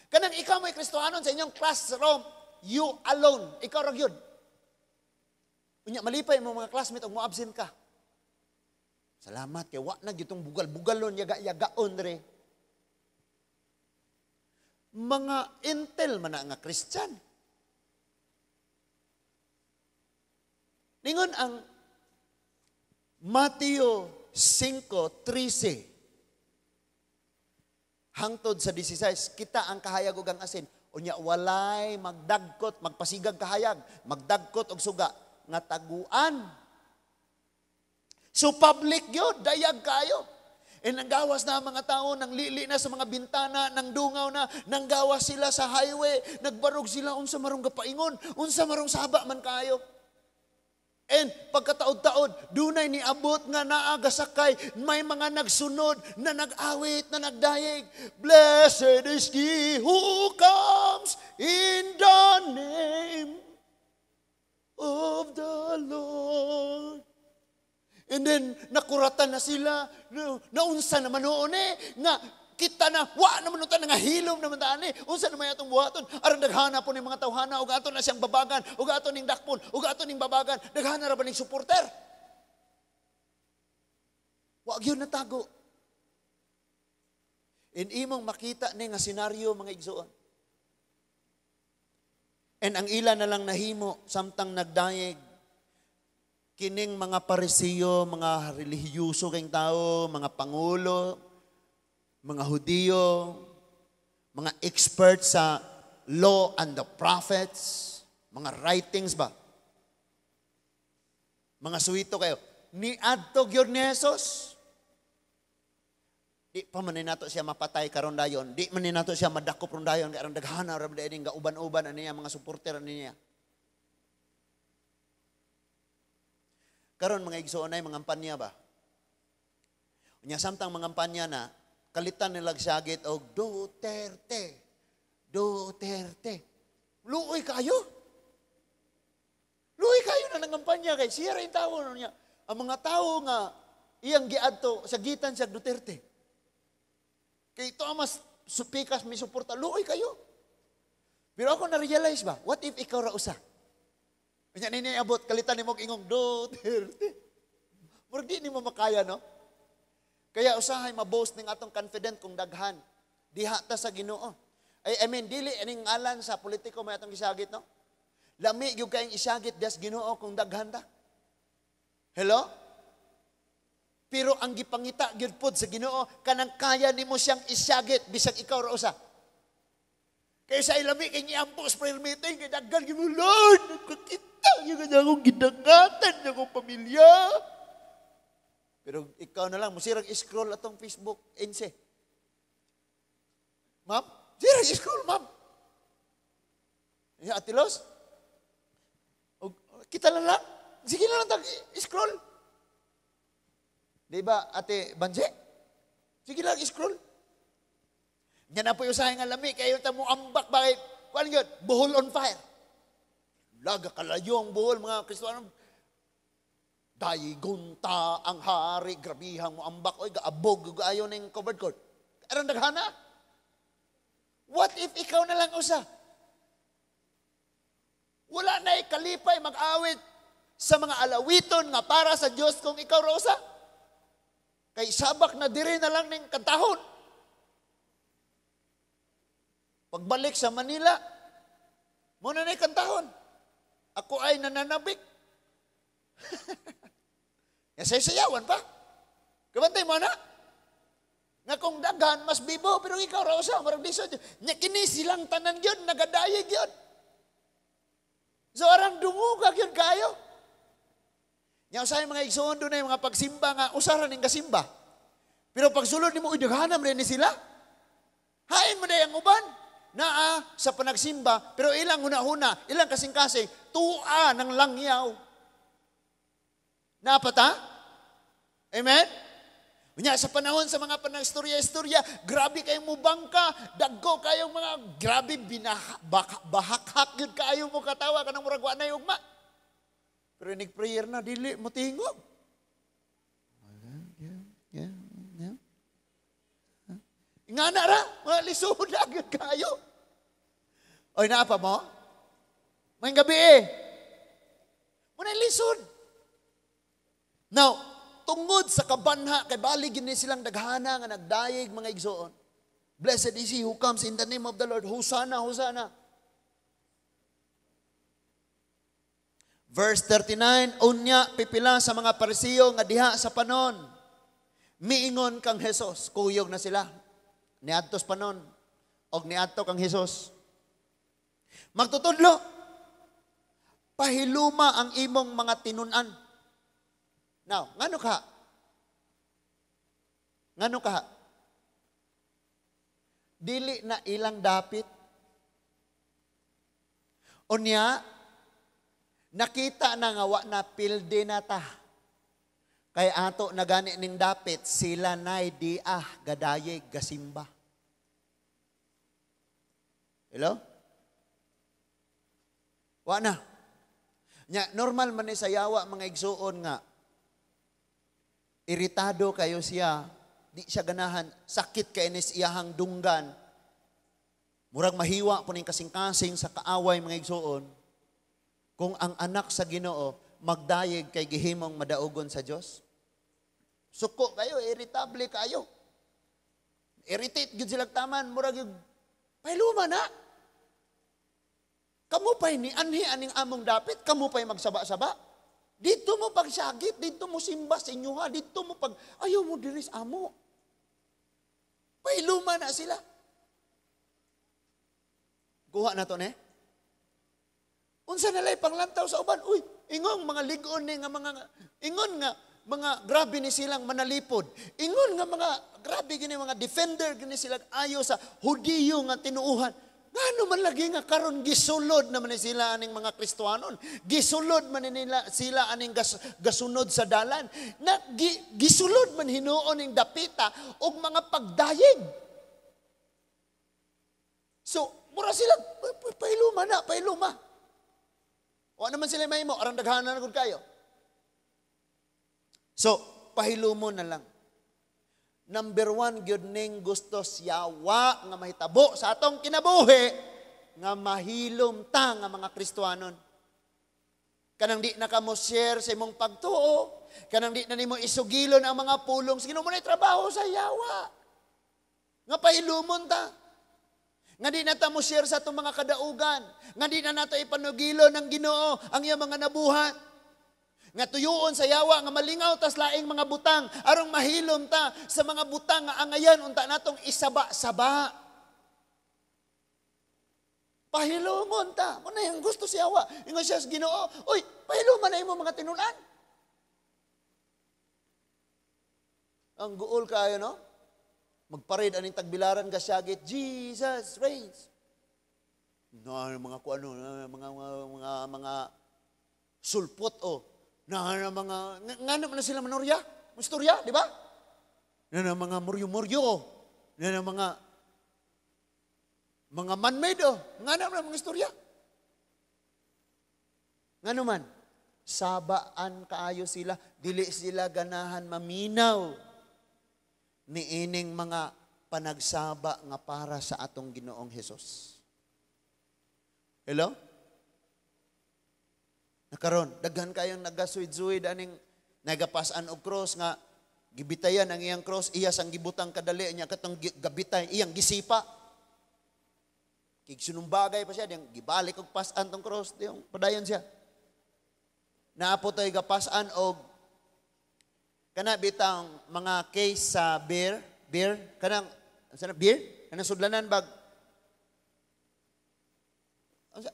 Kanang ikaw may Kristohanon sa inyong classroom, you alone. Ikaw ra gyud. Unya malipay mo mga classmate og mo-absent ka. Salamat kay wa na gyud tong bugal-bugalon yaga-yagaon dre. Mga intel man na nga Christian. Ningon ang Mateo 5:13 hangtod sa 16, kita ang kahayag ug ang asin. Unya walay magdagkot, magpasigag kahayag, magdagkot og suga nga taguan. So public gyud, dayag kayo. E nanggawas na ang mga tao, nang lili na sa mga bintana, nang dungaw na, nanggawas sila sa highway, nagbarog sila, unsa marong gapaingon, unsa marong saba man kayo. And pagkataod-taod, dunay niabot nga naagasakay, may mga nagsunod na nag-awit, na nagdayeg. Blessed is he who comes in the name of the Lord. And then, nakuratan na sila, naunsa naman noon eh, nga kita na, wa naman noon nga hilom naman taan eh, unsa naman atong buhaton, aron daghana po ni mga tawhana, ug ato na siyang babagan, ug ato ning dakpon, ug ato ning babagan, daghana ra ba ning supporter? Wa gyud natago. In imong makita ni nga senaryo mga igsoon. And ang ila na lang nahimo samtang nagdayeg, kining mga Parisiyo, mga relihiyoso kayong tao, mga pangulo, mga Hudiyo, mga experts sa law and the prophets, mga writings ba? Mga suwito kayo. Niadto gyud ni Jesus. Di pa man ni nato siya mapatay karon dayon. Di man ni nato siya madakop ron dayon kay aron daghana ra ba ning gauban-uban ani niya mga suporter ani niya. Karon mga igsoon ay mga ampanya ba? Unya samtang mga ampanya na kalitan nila syagit og Duterte. Duterte. Luoy kayo. Luoy kayo na nangampanya kay siya ra yung tawo niya. Ang mga tawo nga iyang giadto sagitan siya Duterte. Kay ito ang mas Pikas mi suporta, luoy kayo. Pero ako na-realize ba, what if ikaw ra usa? Unya nini abot kalitan nimo ingong Duterte. Murag di nimo makaya, no? Kaya usahay ma-boast ning atong confident kung daghan. Diha ta sa Ginoo. Ay, I mean, dili aning ngalan sa politiko may atong gisagit, no? Lami gyud kayong isagit das Ginoo kung daghan ta. Hello? Pero ang gipangita gyud pod sa Ginoo kanang kaya nimo siyang isagit bisag ikaw ra usa. Kaya sa ilami kay giampo sa prayer meeting kay daghan gyud mo, "Lord, nagkakita gyud ka akong gidangatan akong pamilya." Pero ikaw na lang, musirag scroll atong Facebook, NC. Ma'am, sirag scroll, ma'am. Ya, Ate Los? Kita na lang. Sige na lang tag scroll. Di ba, Ate Banse? Sige lang, scroll. Yan na po yung usahay nga lami. Kayo ta mo ambak bakit? Kuan yun? Bohol on fire. Laga kalayo ang Bohol, mga Kristiyano. Daygon ta ang hari, grabihang mo ambak. Oy, gaabog, ayo ning covered court. Aron daghana. What if ikaw na lang usa? Wala na kalipay mag-awit sa mga alawiton nga para sa Dios kung ikaw ra usa. Kay sabak na diri na lang ning kantahon. Pagbalik sa Manila, mo na kantahon. Ako ay nananabik. Ya sayawan pa. Kabantay mo na. Nga kung daghan, mas bibo, pero ikaw ra usa, marag lisod. Nya kini silang tanan gyud, nagadayeg gyud. So arang dunguga gyud kayo. Nya usahay mga igsoon doon mga pagsimba nga usara ning kasimba. Pero pagsulod nimo, uy, daghanan rin ni sila. Hain mo na ang uban. Naa sa panagsimba, pero ilang huna-huna, ilang kasing-kasing, tua ng langyaw. Napata? Amen? Unya, sa panahon sa mga panagstorya-istorya, grabe kayong mubangka, dagko kayong mga, grabe, bahakhak yun kayo mo katawa, kanang murag wa na ugma. Pero inig prayer na, dili mo tingog. Yeah. Nga na ra, mga lisod gyud kayo. Oy, naa pa mo? May gabi eh. Muna lisod. Now, tungod sa kabanha, kay bali gini silang daghana nga nagdayeg, mga igsoon. "Blessed is he who comes in the name of the Lord. Hosanna, Hosanna." Verse 39, unya pipila sa mga Parisiyo nga diha sa panon miingon kang Jesus, kuyog na sila. Niadtos panon, og niadto kang Jesus. "Magtutudlo, pahiluma ang imong mga tinun-an." Now, ngano ka? Ngano ka? Dili na ilang dapit. Unya, nakita na nga wa na pilde na ta. Kay ato na gani ning dapit, sila nay di ah gadayeg gasimba. Hello? Wa na. Nya, normal man ni sa yawa, mga igsuon, nga iritado kayo siya, di siya ganahan, sakit kay nis iyahang dunggan. Murag mahiwa po ning kasing-kasing sa kaaway, mga igsuon. Kung ang anak sa Ginoo magdayeg kay gihimong madaugon sa Dios. Suko kayo, irritable kayo. Irritate gyud sila taman, murag yung pahiluma na. Kamu pa'y ni anhi aning among dapit, kamu pa'y magsaba-saba. Dito mo pagsagit, dito mo simba sa inyo ha, dito mo pag, ayaw mo diri sa amo. Pahiluma na sila. Kuha na to ne. Unsa na lay panglantaw sa uban? Uy, ingong mga ligon ni nga mga ingon nga mga grabe ni silang manalipod. Ingon nga mga grabe gini mga defender gini sila ayo sa Hudiyo nga tinuuhan. Ngano man lagi nga karon gisulod naman ni sila aning mga Kristohanon. Gisulod man ni nila sila aning gasunod sa dalan. Na gisulod man hinuon ning dapita og mga pagdayeg. So, mura sila pahiluma na, pahiluma. Wa naman sila mahimo, arang daghanan na gud kayo. So, pahilumo na lang. Number one, gyud ning gusto siyawa nga mahitabo sa atong kinabuhi nga mahilom ta nga mga Kristohanon. Kanang di na ka mo share sa imong pagtuo, kanang di na nimo isugilon ang mga pulong sa Ginoo, mo na trabaho sa yawa. Nga pahilumon ta. Nga di na ta mo share sa atong mga kadaugan, nga di na nato ipanugilon ng Ginoo ang iyang mga nabuhat. Nga tuyuon sa yawa nga malingaw tas laing mga butang aron mahilom ta sa mga butang nga angayan unta natong isaba-saba. Pahilumon ta. Mo na yung gusto sa yawa. Ingon siya sa Ginoo, "Uy, pahiluman na imo mga tinun-an." Ang guol kayo, no? Magparid aning tagbilaran gasyagit, Jesus reigns. No, mga kuano, mga sulpot o. Na mga ngano man na sila manorya? Mustorya, di ba? Na mga muryo-muryo, na mga man-made oh. Ngano man mga istorya? Ngano man? Sabaan kaayo sila, dili sila ganahan maminaw niining mga panagsaba nga para sa atong Ginoong Hesus. Hello? Nakaron, daghan kayong nagasuid-suid aning nagapasan og cross nga gibitayan ang iyang cross, iya sang gibutang kadali niya katong gabitay, iyang gisipa. Kig sinumbagay pa siya, diyang gibalik og pasan tong cross, diyang padayon siya. Naapo to'y gapasan og kana bitang mga case sa beer, kanang sana beer, kanang sudlanan bag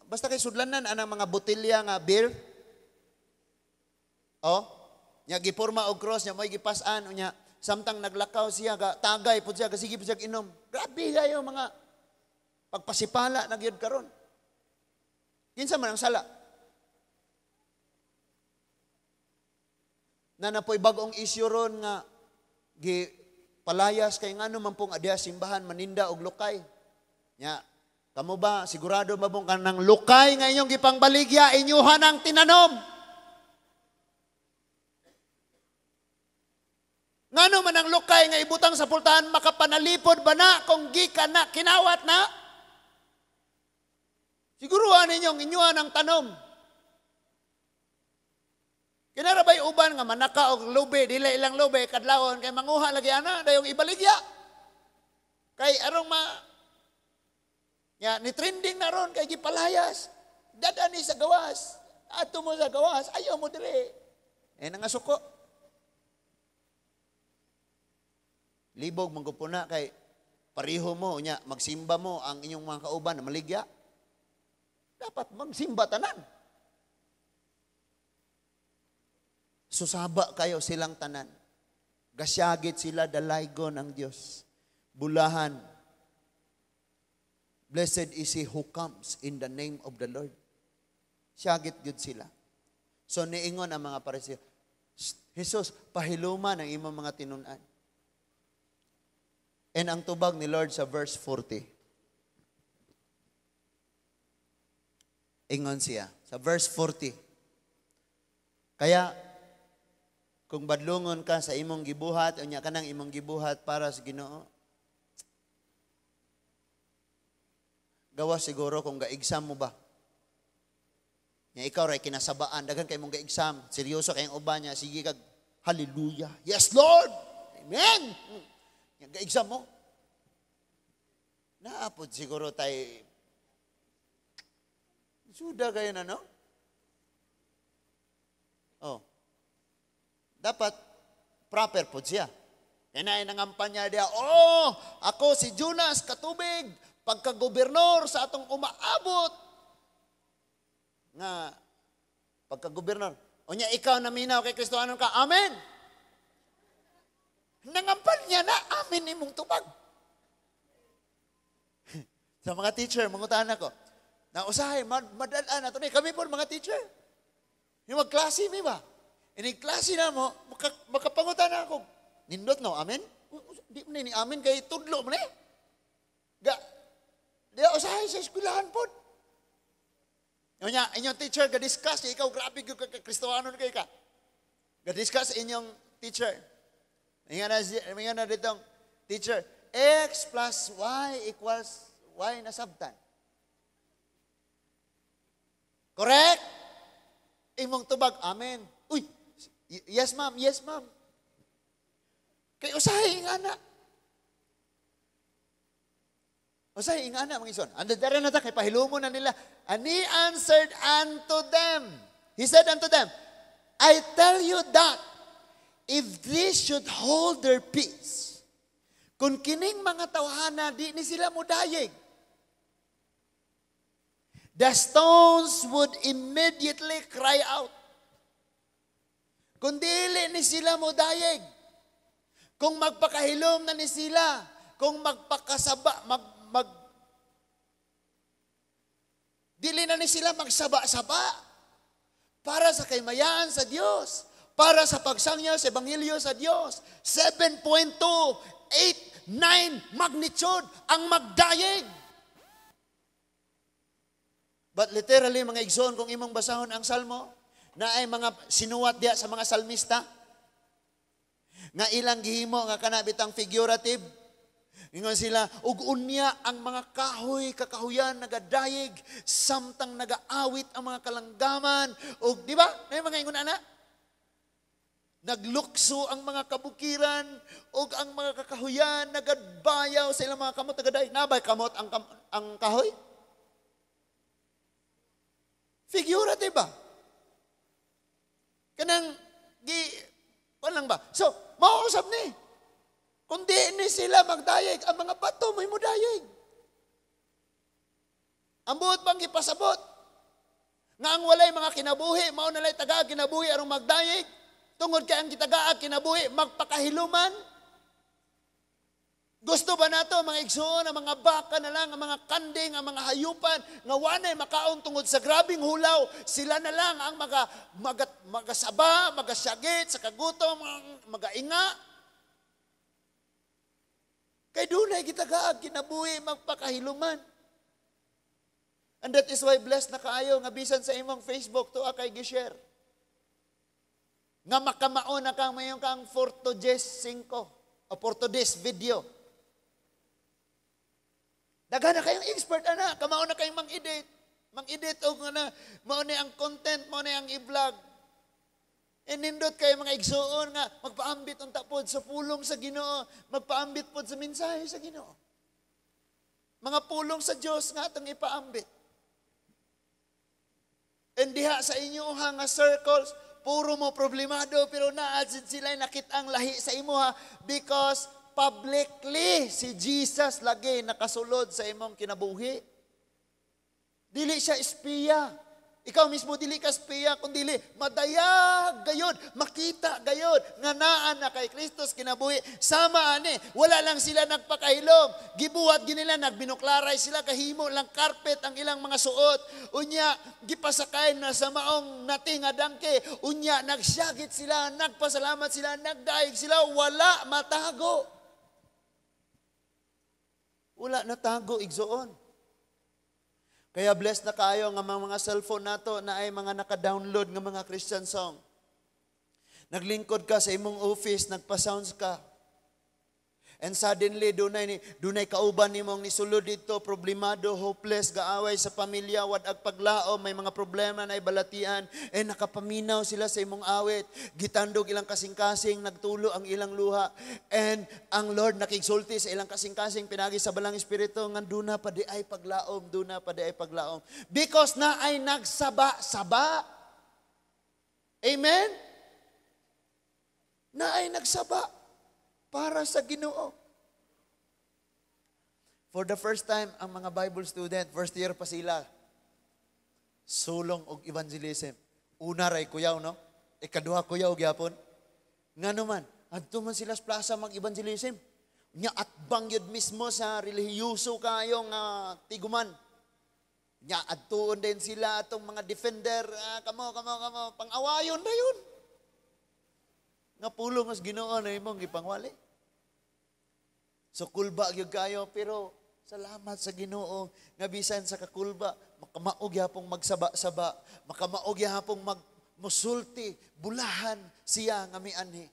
basta kay sudlanan anang mga botelya nga beer. Oh, nya giporma og cross nya mo'y gipasan unya samtang naglakaw siya ga tagay pud siya sige pud siya inom. Grabe kayo mga pagpasipala na gyud karon. Kinsa man ang sala? Na napoy bag-ong isyu ron nga gi palayas kay ngano man pong adya simbahan maninda og lukay. Nya kamo ba sigurado ba mong kanang lukay nga inyong gipangbaligya inyuhan ang tinanom? Ngano man ang lukay nga ibutang sa pultahan makapanalipod ba na kung gikan na kinawat na? Siguruhan ninyong inyuhan ang tanom. Kinarabay uban nga manaka og lubi, dili ilang lubi kadlawon kay manguha lagi ana dayong ibaligya. Kay arong ma nya ni trending na ron kay gipalayas. Dada ni sa gawas. Adto mo sa gawas, ayaw mo diri. Eh nangasuko. Libog manggupuna kay pareho mo nya magsimba mo ang inyong mga kauban na maligya. Dapat magsimba tanan. Susaba kayo silang tanan. Gasyagit sila dalaygon ang Dios. Bulahan. Blessed is he who comes in the name of the Lord. Syagit gyud sila. So niingon ang mga Pariseo, Jesus, pahiluman ang imong mga tinun-an. And ang tubag ni Lord sa verse 40. Ingon siya sa verse 40. Kaya kung badlungon ka sa imong gibuhat, unya kanang imong gibuhat para sa Ginoo. Gawa siguro kung ga-exam mo ba. Nya ikaw ray kinasabaan, daghan kay mong ga-exam, seryoso kayong uban niya, sige kag hallelujah. Yes Lord. Amen. Nya ga-exam mo. Naapod siguro tay suda kayo na, no? Oh. Dapat proper po siya. Kaya na nangampanya diya, oh, ako si Jonas katubig, pagka-gobernor sa atong umaabot. Nga, pagka-gobernor. O niya, ikaw naminaw kay Kristo, anong ka? Amen! Nangampanya na, amen imong tubag. Sa mga teacher, mangutaan ako, na usahay, madalaan na ito. Kami po mga teacher. Yung magklase, may ba? Ini klase na mo, makapangutan na ako. Nindot no, amen? Di mo ni amen kay tudlo mo ni. Ga, di usahay sa eskwelahan po. Nya, inyong teacher, ga-discuss, ikaw grabe ka Kristohanon kay ka. Ga-discuss inyong teacher. Inga na ditong teacher, "X plus Y equals Y," nasabtan. Correct? Imong tubag, "Amen." "Uy, yes ma'am, yes ma'am." Kay usahay nga na. Usahay nga na, mga igsoon. And dere na ta, kay pahilumo na nila. And he answered unto them. He said unto them, "I tell you that if this should hold their peace," kung kining mga tawhana, di ni sila mudayeg, "the stones would immediately cry out." Kung dili ni sila mudayeg, kung magpakahilom na ni sila, kung magpakasaba, mag, mag, dili na ni sila magsaba-saba para sa kaymayaan sa Dios, para sa pagsangyaw sa Ebanghelyo sa Dios. 7.2, 8, 9 magnitude ang magdayeg. But literally, mga igsoon, kung imong basahon ang Salmo, na ay mga sinuwat diya sa mga salmista, nga ilang gihimo nga kana bitang figurative. Ingon sila, ug unya ang mga kahoy, kakahuyan, nagadayeg, samtang nagaawit ang mga kalanggaman. Ug, di ba? Na mga ingon ana? Naglukso ang mga kabukiran, ug ang mga kakahuyan, nagabayaw sa ilang mga kamot, nagadayeg. Nabay kamot ang kahoy? Figurative ba? Kanang, gi, lang ba? So, mauusap ni. Kung di ni sila magdayeg, ang mga bato may mudayeg. Ang buot bang ipasabot? Nga ang walay mga kinabuhi, mao na taga kinabuhi aron magdayeg. Tungod kay ang gitagaag kinabuhi, magpakahiluman. Gusto ba nato, mga igsoon, ang mga baka na lang, ang mga kanding, ang mga hayupan, nga wanay makaon tungod sa grabing hulaw, sila na lang ang magasaba, magasyagit sa kagutom, magainga? Kay dunay gitagaag kinabuhi magpakahiluman. And that is why blessed na kaayo nga bisan sa imong Facebook to kay gi-share. Nga makamao na kang mayon kang Portuguese 5 o Portuguese video. Daghan na kayong expert ana, kamao na kayong mang-edit. Mang-edit og nga na mao ni ang content, mao ni ang i-vlog. E nindot kayo, mga igsuon, nga magpaambit unta pod sa pulong sa Ginoo, magpaambit pod sa mensahe sa Ginoo. Mga pulong sa Dios nga atong ipaambit. And diha sa inyo ha nga circles, puro mo problemado, pero naa sila nakit-ang lahi sa imo ha because publicly si Jesus lagi nakasulod sa imong kinabuhi. Dili siya espiya. Ikaw mismo dili ka espiya, kun dili madayag gayod, makita gayod nga naa na kay Kristo kinabuhi. Sama ani, wala lang sila nagpakahilom. Gibuhat ginila, nagbinuklaray sila, kahimo lang carpet ang ilang mga suot. Unya gipasakay na sa maong nati nga donkey. Unya nagsyagit sila, nagpasalamat sila, nagdaig sila, wala matago. Wala natago, igsoon. Kaya blessed na kayo nga mga cellphone nato na ay mga naka-download nga mga Christian song. Naglingkod ka sa imong office, nagpa-sounds ka. And suddenly, dunay kauban nimong nisulod dito, problemado, hopeless, gaaway sa pamilya, wad-ag paglaom, may mga problema na ibalatian, eh nakapaminaw sila sa imong awit, gitandog ilang kasing-kasing, nagtulo ang ilang luha, and ang Lord nakigsulti sa ilang kasing-kasing, pinagi sa Balang Espiritu, nga duna pa di ay paglaom, duna pa di ay paglaom. Because na ay nagsaba-saba. Amen? Na ay nagsaba para sa Ginoo. For the first time, ang mga Bible student, first year pa sila, sulong og evangelism. Una ray kuyaw, no? Ikaduha kuyaw gyapon. Nga naman, adto man sila sa plaza mag-evangelism. Nya atbang yun mismo sa relihiyoso kayo nga tiguman. Nya adtuon din sila atong mga defender, ah, kamo, kamo, kamo, pang-awayon na yun. Nga pulong mas Ginoo na imong gipangwali. So kulba gyud kayo, pero salamat sa Ginoo nga bisan sa kakulba makamao gyapong magsaba-saba, makamao gyapong mag musulti, bulahan siya nga mianhi.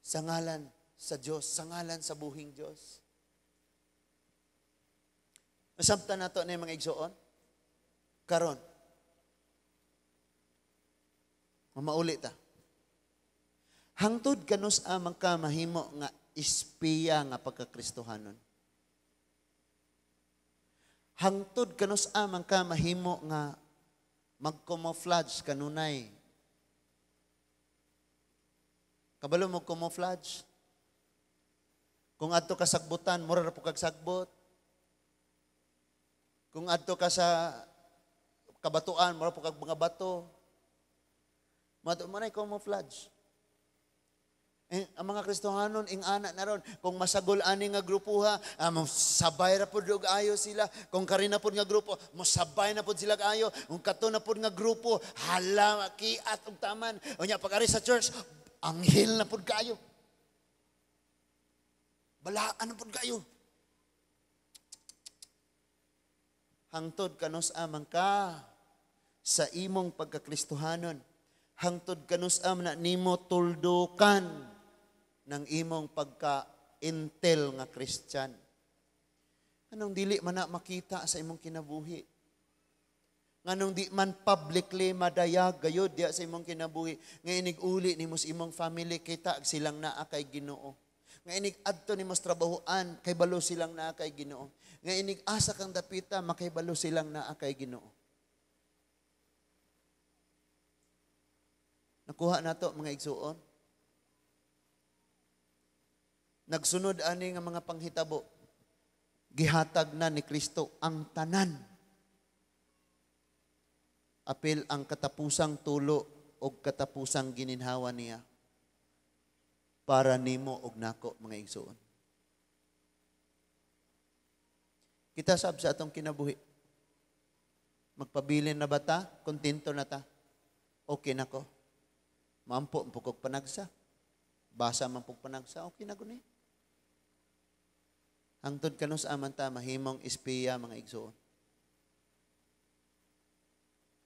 Sa ngalan sa Dios, sa ngalan sa buhing Dios. Masabtan nato na mga igsoon. Karon, mamauli ta. Hangtod kanus amang ka mahimo nga ispiya nga pagkakristohanon. Hangtod kanus amang ka mahimo nga mag-camouflage kanunay. Kabalo mo camouflage? Kung adto ka sagbutan, mura ra po kag sagbot. Kung adto ka sa kabatuan, mura po kag mga bato. Mato mo na camouflage. Eh, ang mga Kristohanon ing ana na ron, kung masagol ani nga grupo ha, sabay ra pud og ayo sila. Kung kari na pud nga grupo, mosabay na pud sila ayo. Kung kato na pud nga grupo, hala kiat og taman. Unya pag ari sa church, anghel na pud kaayo. Balaan na pud kaayo. Hangtod kanus amang ka sa imong pagkakristohanon. Hangtod kanus am na nimo tuldukan ng imong pagka-intel nga Christian. Anong dili man na makita sa imong kinabuhi? Nganong di man publicly madayag gayod diya sa imong kinabuhi, nga inig uli nimo sa imong family, kita silang naa kay Ginoo. Nga inig adto nimo sa trabahoan, kay balo silang naa kay Ginoo. Nga inig asa kang dapita, makibalo silang naa kay Ginoo. Nakuha nato mga igsuon. Nagsunod ani nga mga panghitabo. Gihatag na ni Kristo ang tanan. Apil ang katapusang tulo og katapusang gininhawa niya para nimo og nako mga igsuon. Kita sab sa atong kinabuhi. Magpabilin na ba ta? Kontento na ta? Okay na ko. Maampo, pukog panagsa. Basa man pug panagsa, okay na guni. Hangtod kanus aman ta mahimong espiya mga igsuon.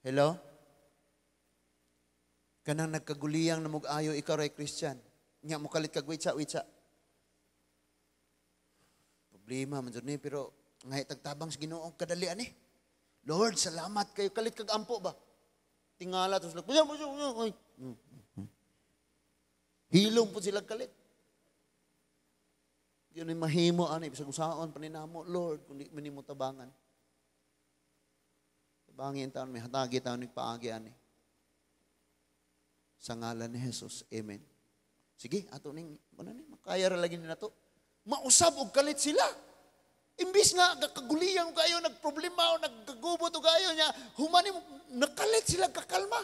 Hello? Kanang nagkaguliyang namug-ayo, ikaw ray Christian. Nya mo kalit kag witsa witsa. Problema man jud ni, pero ngay tagtabang sa Ginoo kadali ani. Lord, salamat kayo, kalit kag ampo ba. Tingala tos like, hilong po sila kalit. Yun ay mahimo ani bisag usaon paninamo, Lord, kung di man nimo tabangan. Tabangin taon may hatagi taon ni paagi ani. Sa ngalan ni Jesus, amen. Sige, ato ning ano ni makaya ra lagi ni nato. Mausab og kalit sila. Imbis nga kaguliyang kayo, nagproblema o naggagubot o kayo niya, humani nakalit sila kakalma.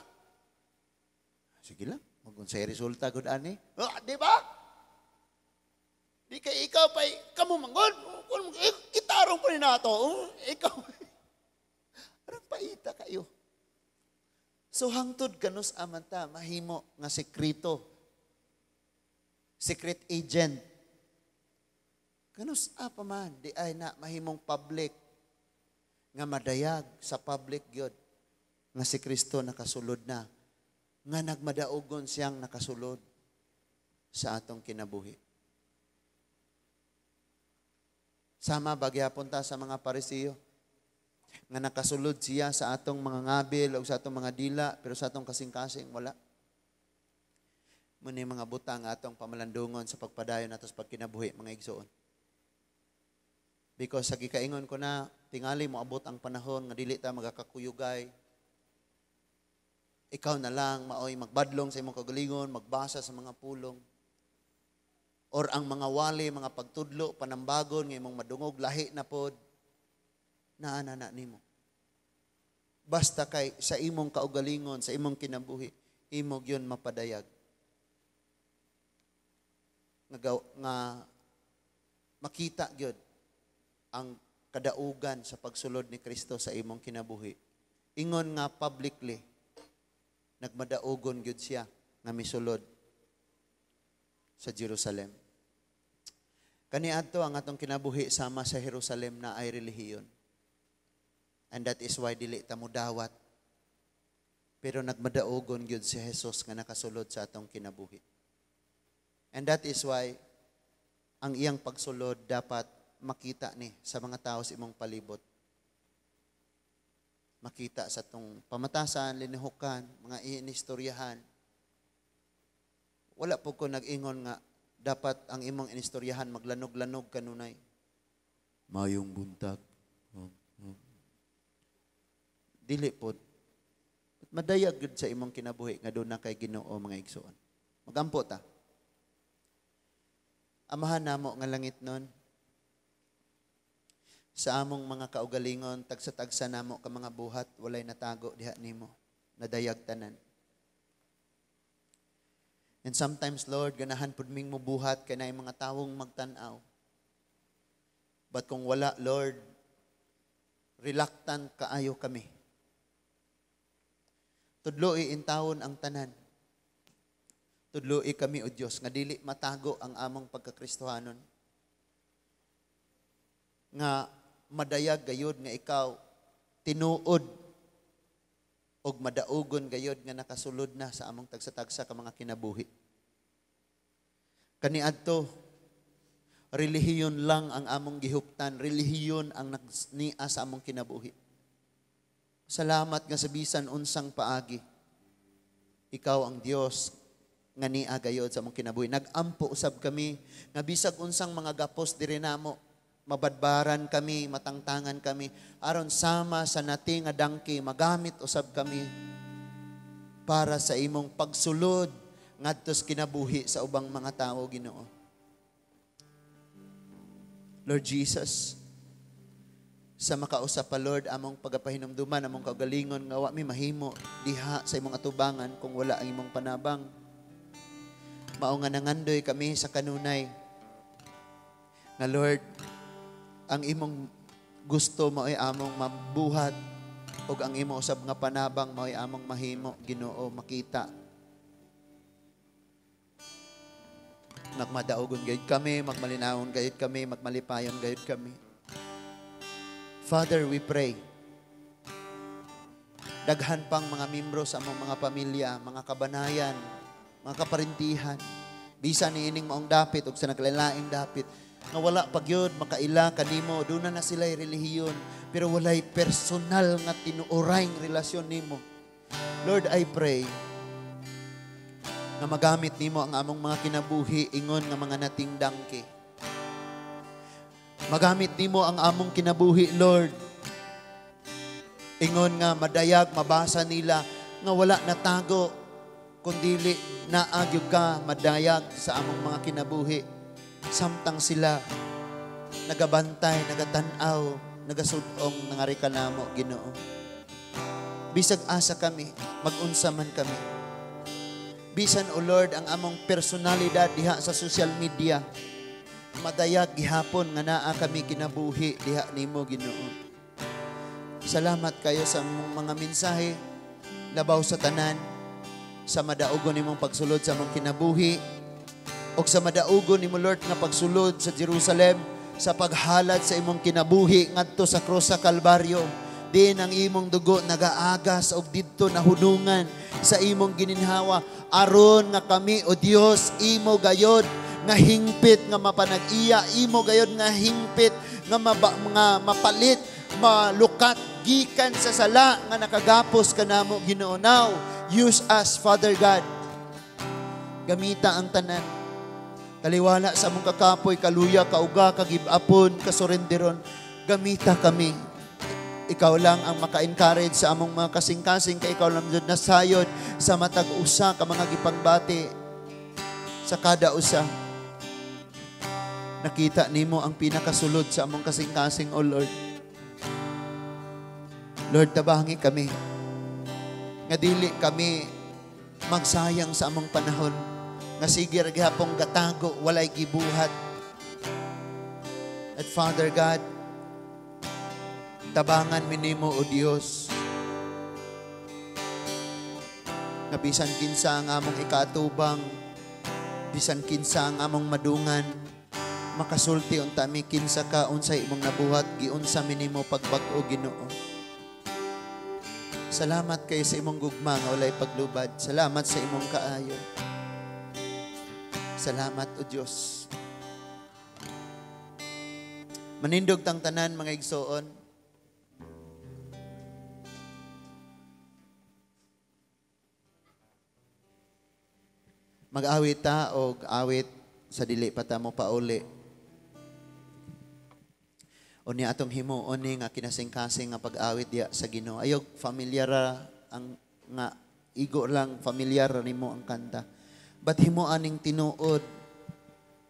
Sige lang, magunsay resulta gud ani. Ah, di ba? Di kay ikaw pa'y kamo manggod. Kitarong pa ni nato. Oh, ikaw. Arang paita kayo. So hangtod kanus aman ta mahimo nga sekreto. Secret agent. Kanus apa man di ay na mahimong public nga madayag sa public gyud nga si Kristo nakasulod na, nga nagmadaugon siyang nakasulod sa atong kinabuhi. Sama bagyapon ta sa mga Parisiyo nga nakasulod siya sa atong mga ngabil o sa atong mga dila, pero sa atong kasing-kasing wala. Muna mga butang atong pamalandungon sa pagpadayon nato sa pagkinabuhi mga igsoon. Because sa gikaingon ko na, tingali mo abot ang panahon nga dili ta magakakuyugay. Ikaw na lang maoy magbadlong sa imong kagalingon, magbasa sa mga pulong. Or ang mga wali, mga pagtudlo, panambagon nga imong madungog, lahi na pod, naa na na nimo. Basta kay sa imong kaugalingon, sa imong kinabuhi, imo gyud mapadayag. Nga makita gyud ang kadaugan sa pagsulod ni Kristo sa imong kinabuhi. Ingon nga publicly, nagmadaugon gyud siya nga misulod sa Jerusalem. Kaniadto ang atong kinabuhi sama sa Jerusalem na ay relihiyon. And that is why dili ta mudawat. Pero nagmadaugon gyud si Jesus nga nakasulod sa atong kinabuhi. And that is why ang iyang pagsulod dapat makita ni sa mga tao sa imong palibot. Makita sa tong pamatasan, linihukan, mga inistoryahan. Wala po ko nag-ingon nga dapat ang imong inistoryahan maglanog-lanog kanunay. Mayong buntag. Dili po. Madayag gud sa imong kinabuhi nga doon na kay Ginoo, mga igsoon. Magampo ta. Amahan namo nga langit nun, sa among mga kaugalingon, tagsa-tagsa namo ka mga buhat, walay natago diha nimo, nadayag tanan. And sometimes, Lord, ganahan pud ming mubuhat kay naay mga tawong magtan-aw. But kung wala, Lord, reluctant kaayo kami. Tudloi intawon ang tanan. Tudloi kami, O Dios, nga dili matago ang among pagkakristohanon. Nga madayag gayod nga ikaw tinuod og madaugon gayod nga nakasulod na sa among tagsa-tagsa ka mga kinabuhi. Kaniadto, relihiyon lang ang among gihuptan, relihiyon ang nagnia sa among kinabuhi. Salamat nga sa bisan unsang paagi, ikaw ang Dios nga nia gayod sa among kinabuhi. Nagampo usab kami nga bisag unsang mga gapos diri namo, mabadbaran kami, matangtangan kami, aron sama sa nati nga donkey, magamit usab kami para sa imong pagsulod ngadto sa kinabuhi sa ubang mga tao, Ginoo. Lord Jesus, sa makausap pa, Lord, among pagapahinumduman, among kaugalingon, nga wa mi mahimo diha sa imong atubangan kung wala ang imong panabang. Mao nga nangandoy kami sa kanunay nga, Lord, ang imong gusto mao'y among mabuhat ug ang imo usab nga panabang mao'y among mahimo, Ginoo, makita. Magmadaugon gayud kami, magmalinawon gayud kami, magmalipayon gayud kami. Father, we pray. Daghan pang mga membro sa among mga pamilya, mga kabanayan, mga kaparintihan, bisan niining maong dapit ug sa naglain dapit, nga wala pa gyud makaila kanimo, duna na sila'y relihiyon, pero walay personal nga tinuorayng relasyon nimo. Lord, I pray nga magamit nimo ang among mga kinabuhi ingon nga mga nating donkey. Magamit nimo ang among kinabuhi, Lord, ingon nga madayag, mabasa nila nga wala natago, kundili naagyog ka madayag sa among mga kinabuhi. Samtang sila nagabantay, nagatan-aw, nagasudong nangari ka namo, Ginoo. Bisag asa kami, magunsa man kami. Bisan, O Lord, ang among personalidad diha sa social media, madayag gihapon nga naa kami kinabuhi diha nimo, Ginoo. Salamat kayo sa among mga mensahe, labaw sa tanan, sa madaugon nimong pagsulod sa among kinabuhi, o sa madaugon nimo, Lord, nga pagsulod sa Jerusalem, sa paghalad sa imong kinabuhi ngadto sa krus sa Kalbaryo. Diin ang imong dugo nagaagas og didto nahunungan sa imong gininhawa, aron nga kami, O Dios, imo gayod nga hingpit nga mapanag-iya, imo gayod nga hingpit nga nga mapalit, malukat gikan sa sala nga nakagapos kanamo, Ginoo. Now, use us, Father God. Gamita ang tanan. Taliwala sa among kakapoy, kaluya, kauga, kagibapon, kasurenderon. Gamita kami. Ikaw lang ang maka-encourage sa among mga kasing-kasing, kay ikaw lang jud nasayod sa matag usa ka mga gipangbati sa kada usa. Nakita nimo ang pinakasulod sa among kasing-kasing, O Lord. Lord, tabangi kami. Nga dili kami magsayang sa among panahon. Nga sige ra gihapong gatago, walay gibuhat. At Father God, tabangan mi nimo, O Dios. Nga bisan kinsa ang among ikaatubang, bisan kinsa ang among madungan, makasulti unta mi kinsa ka, unsay imong nabuhat, giunsa mi nimo pagbag-o, Ginoo. Salamat kay sa imong gugma nga walay paglubad. Salamat sa imong kaayo. Salamat, O Diyos. Manindog tang tanan, mga igsoon. Mag-awit ta og awit sa dili pa ta mo pauli. Unya atong himuon ni nga kinasingkasing nga pag-awit diya sa Ginoo. Ayog familiar ra ang nga igo lang familiar ra nimo ang kanta. But himuan ning tinuod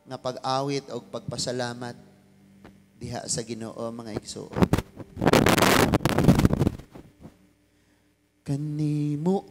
nga pag-awit og pagpasalamat diha sa Ginoo, mga igsoon. Kanimo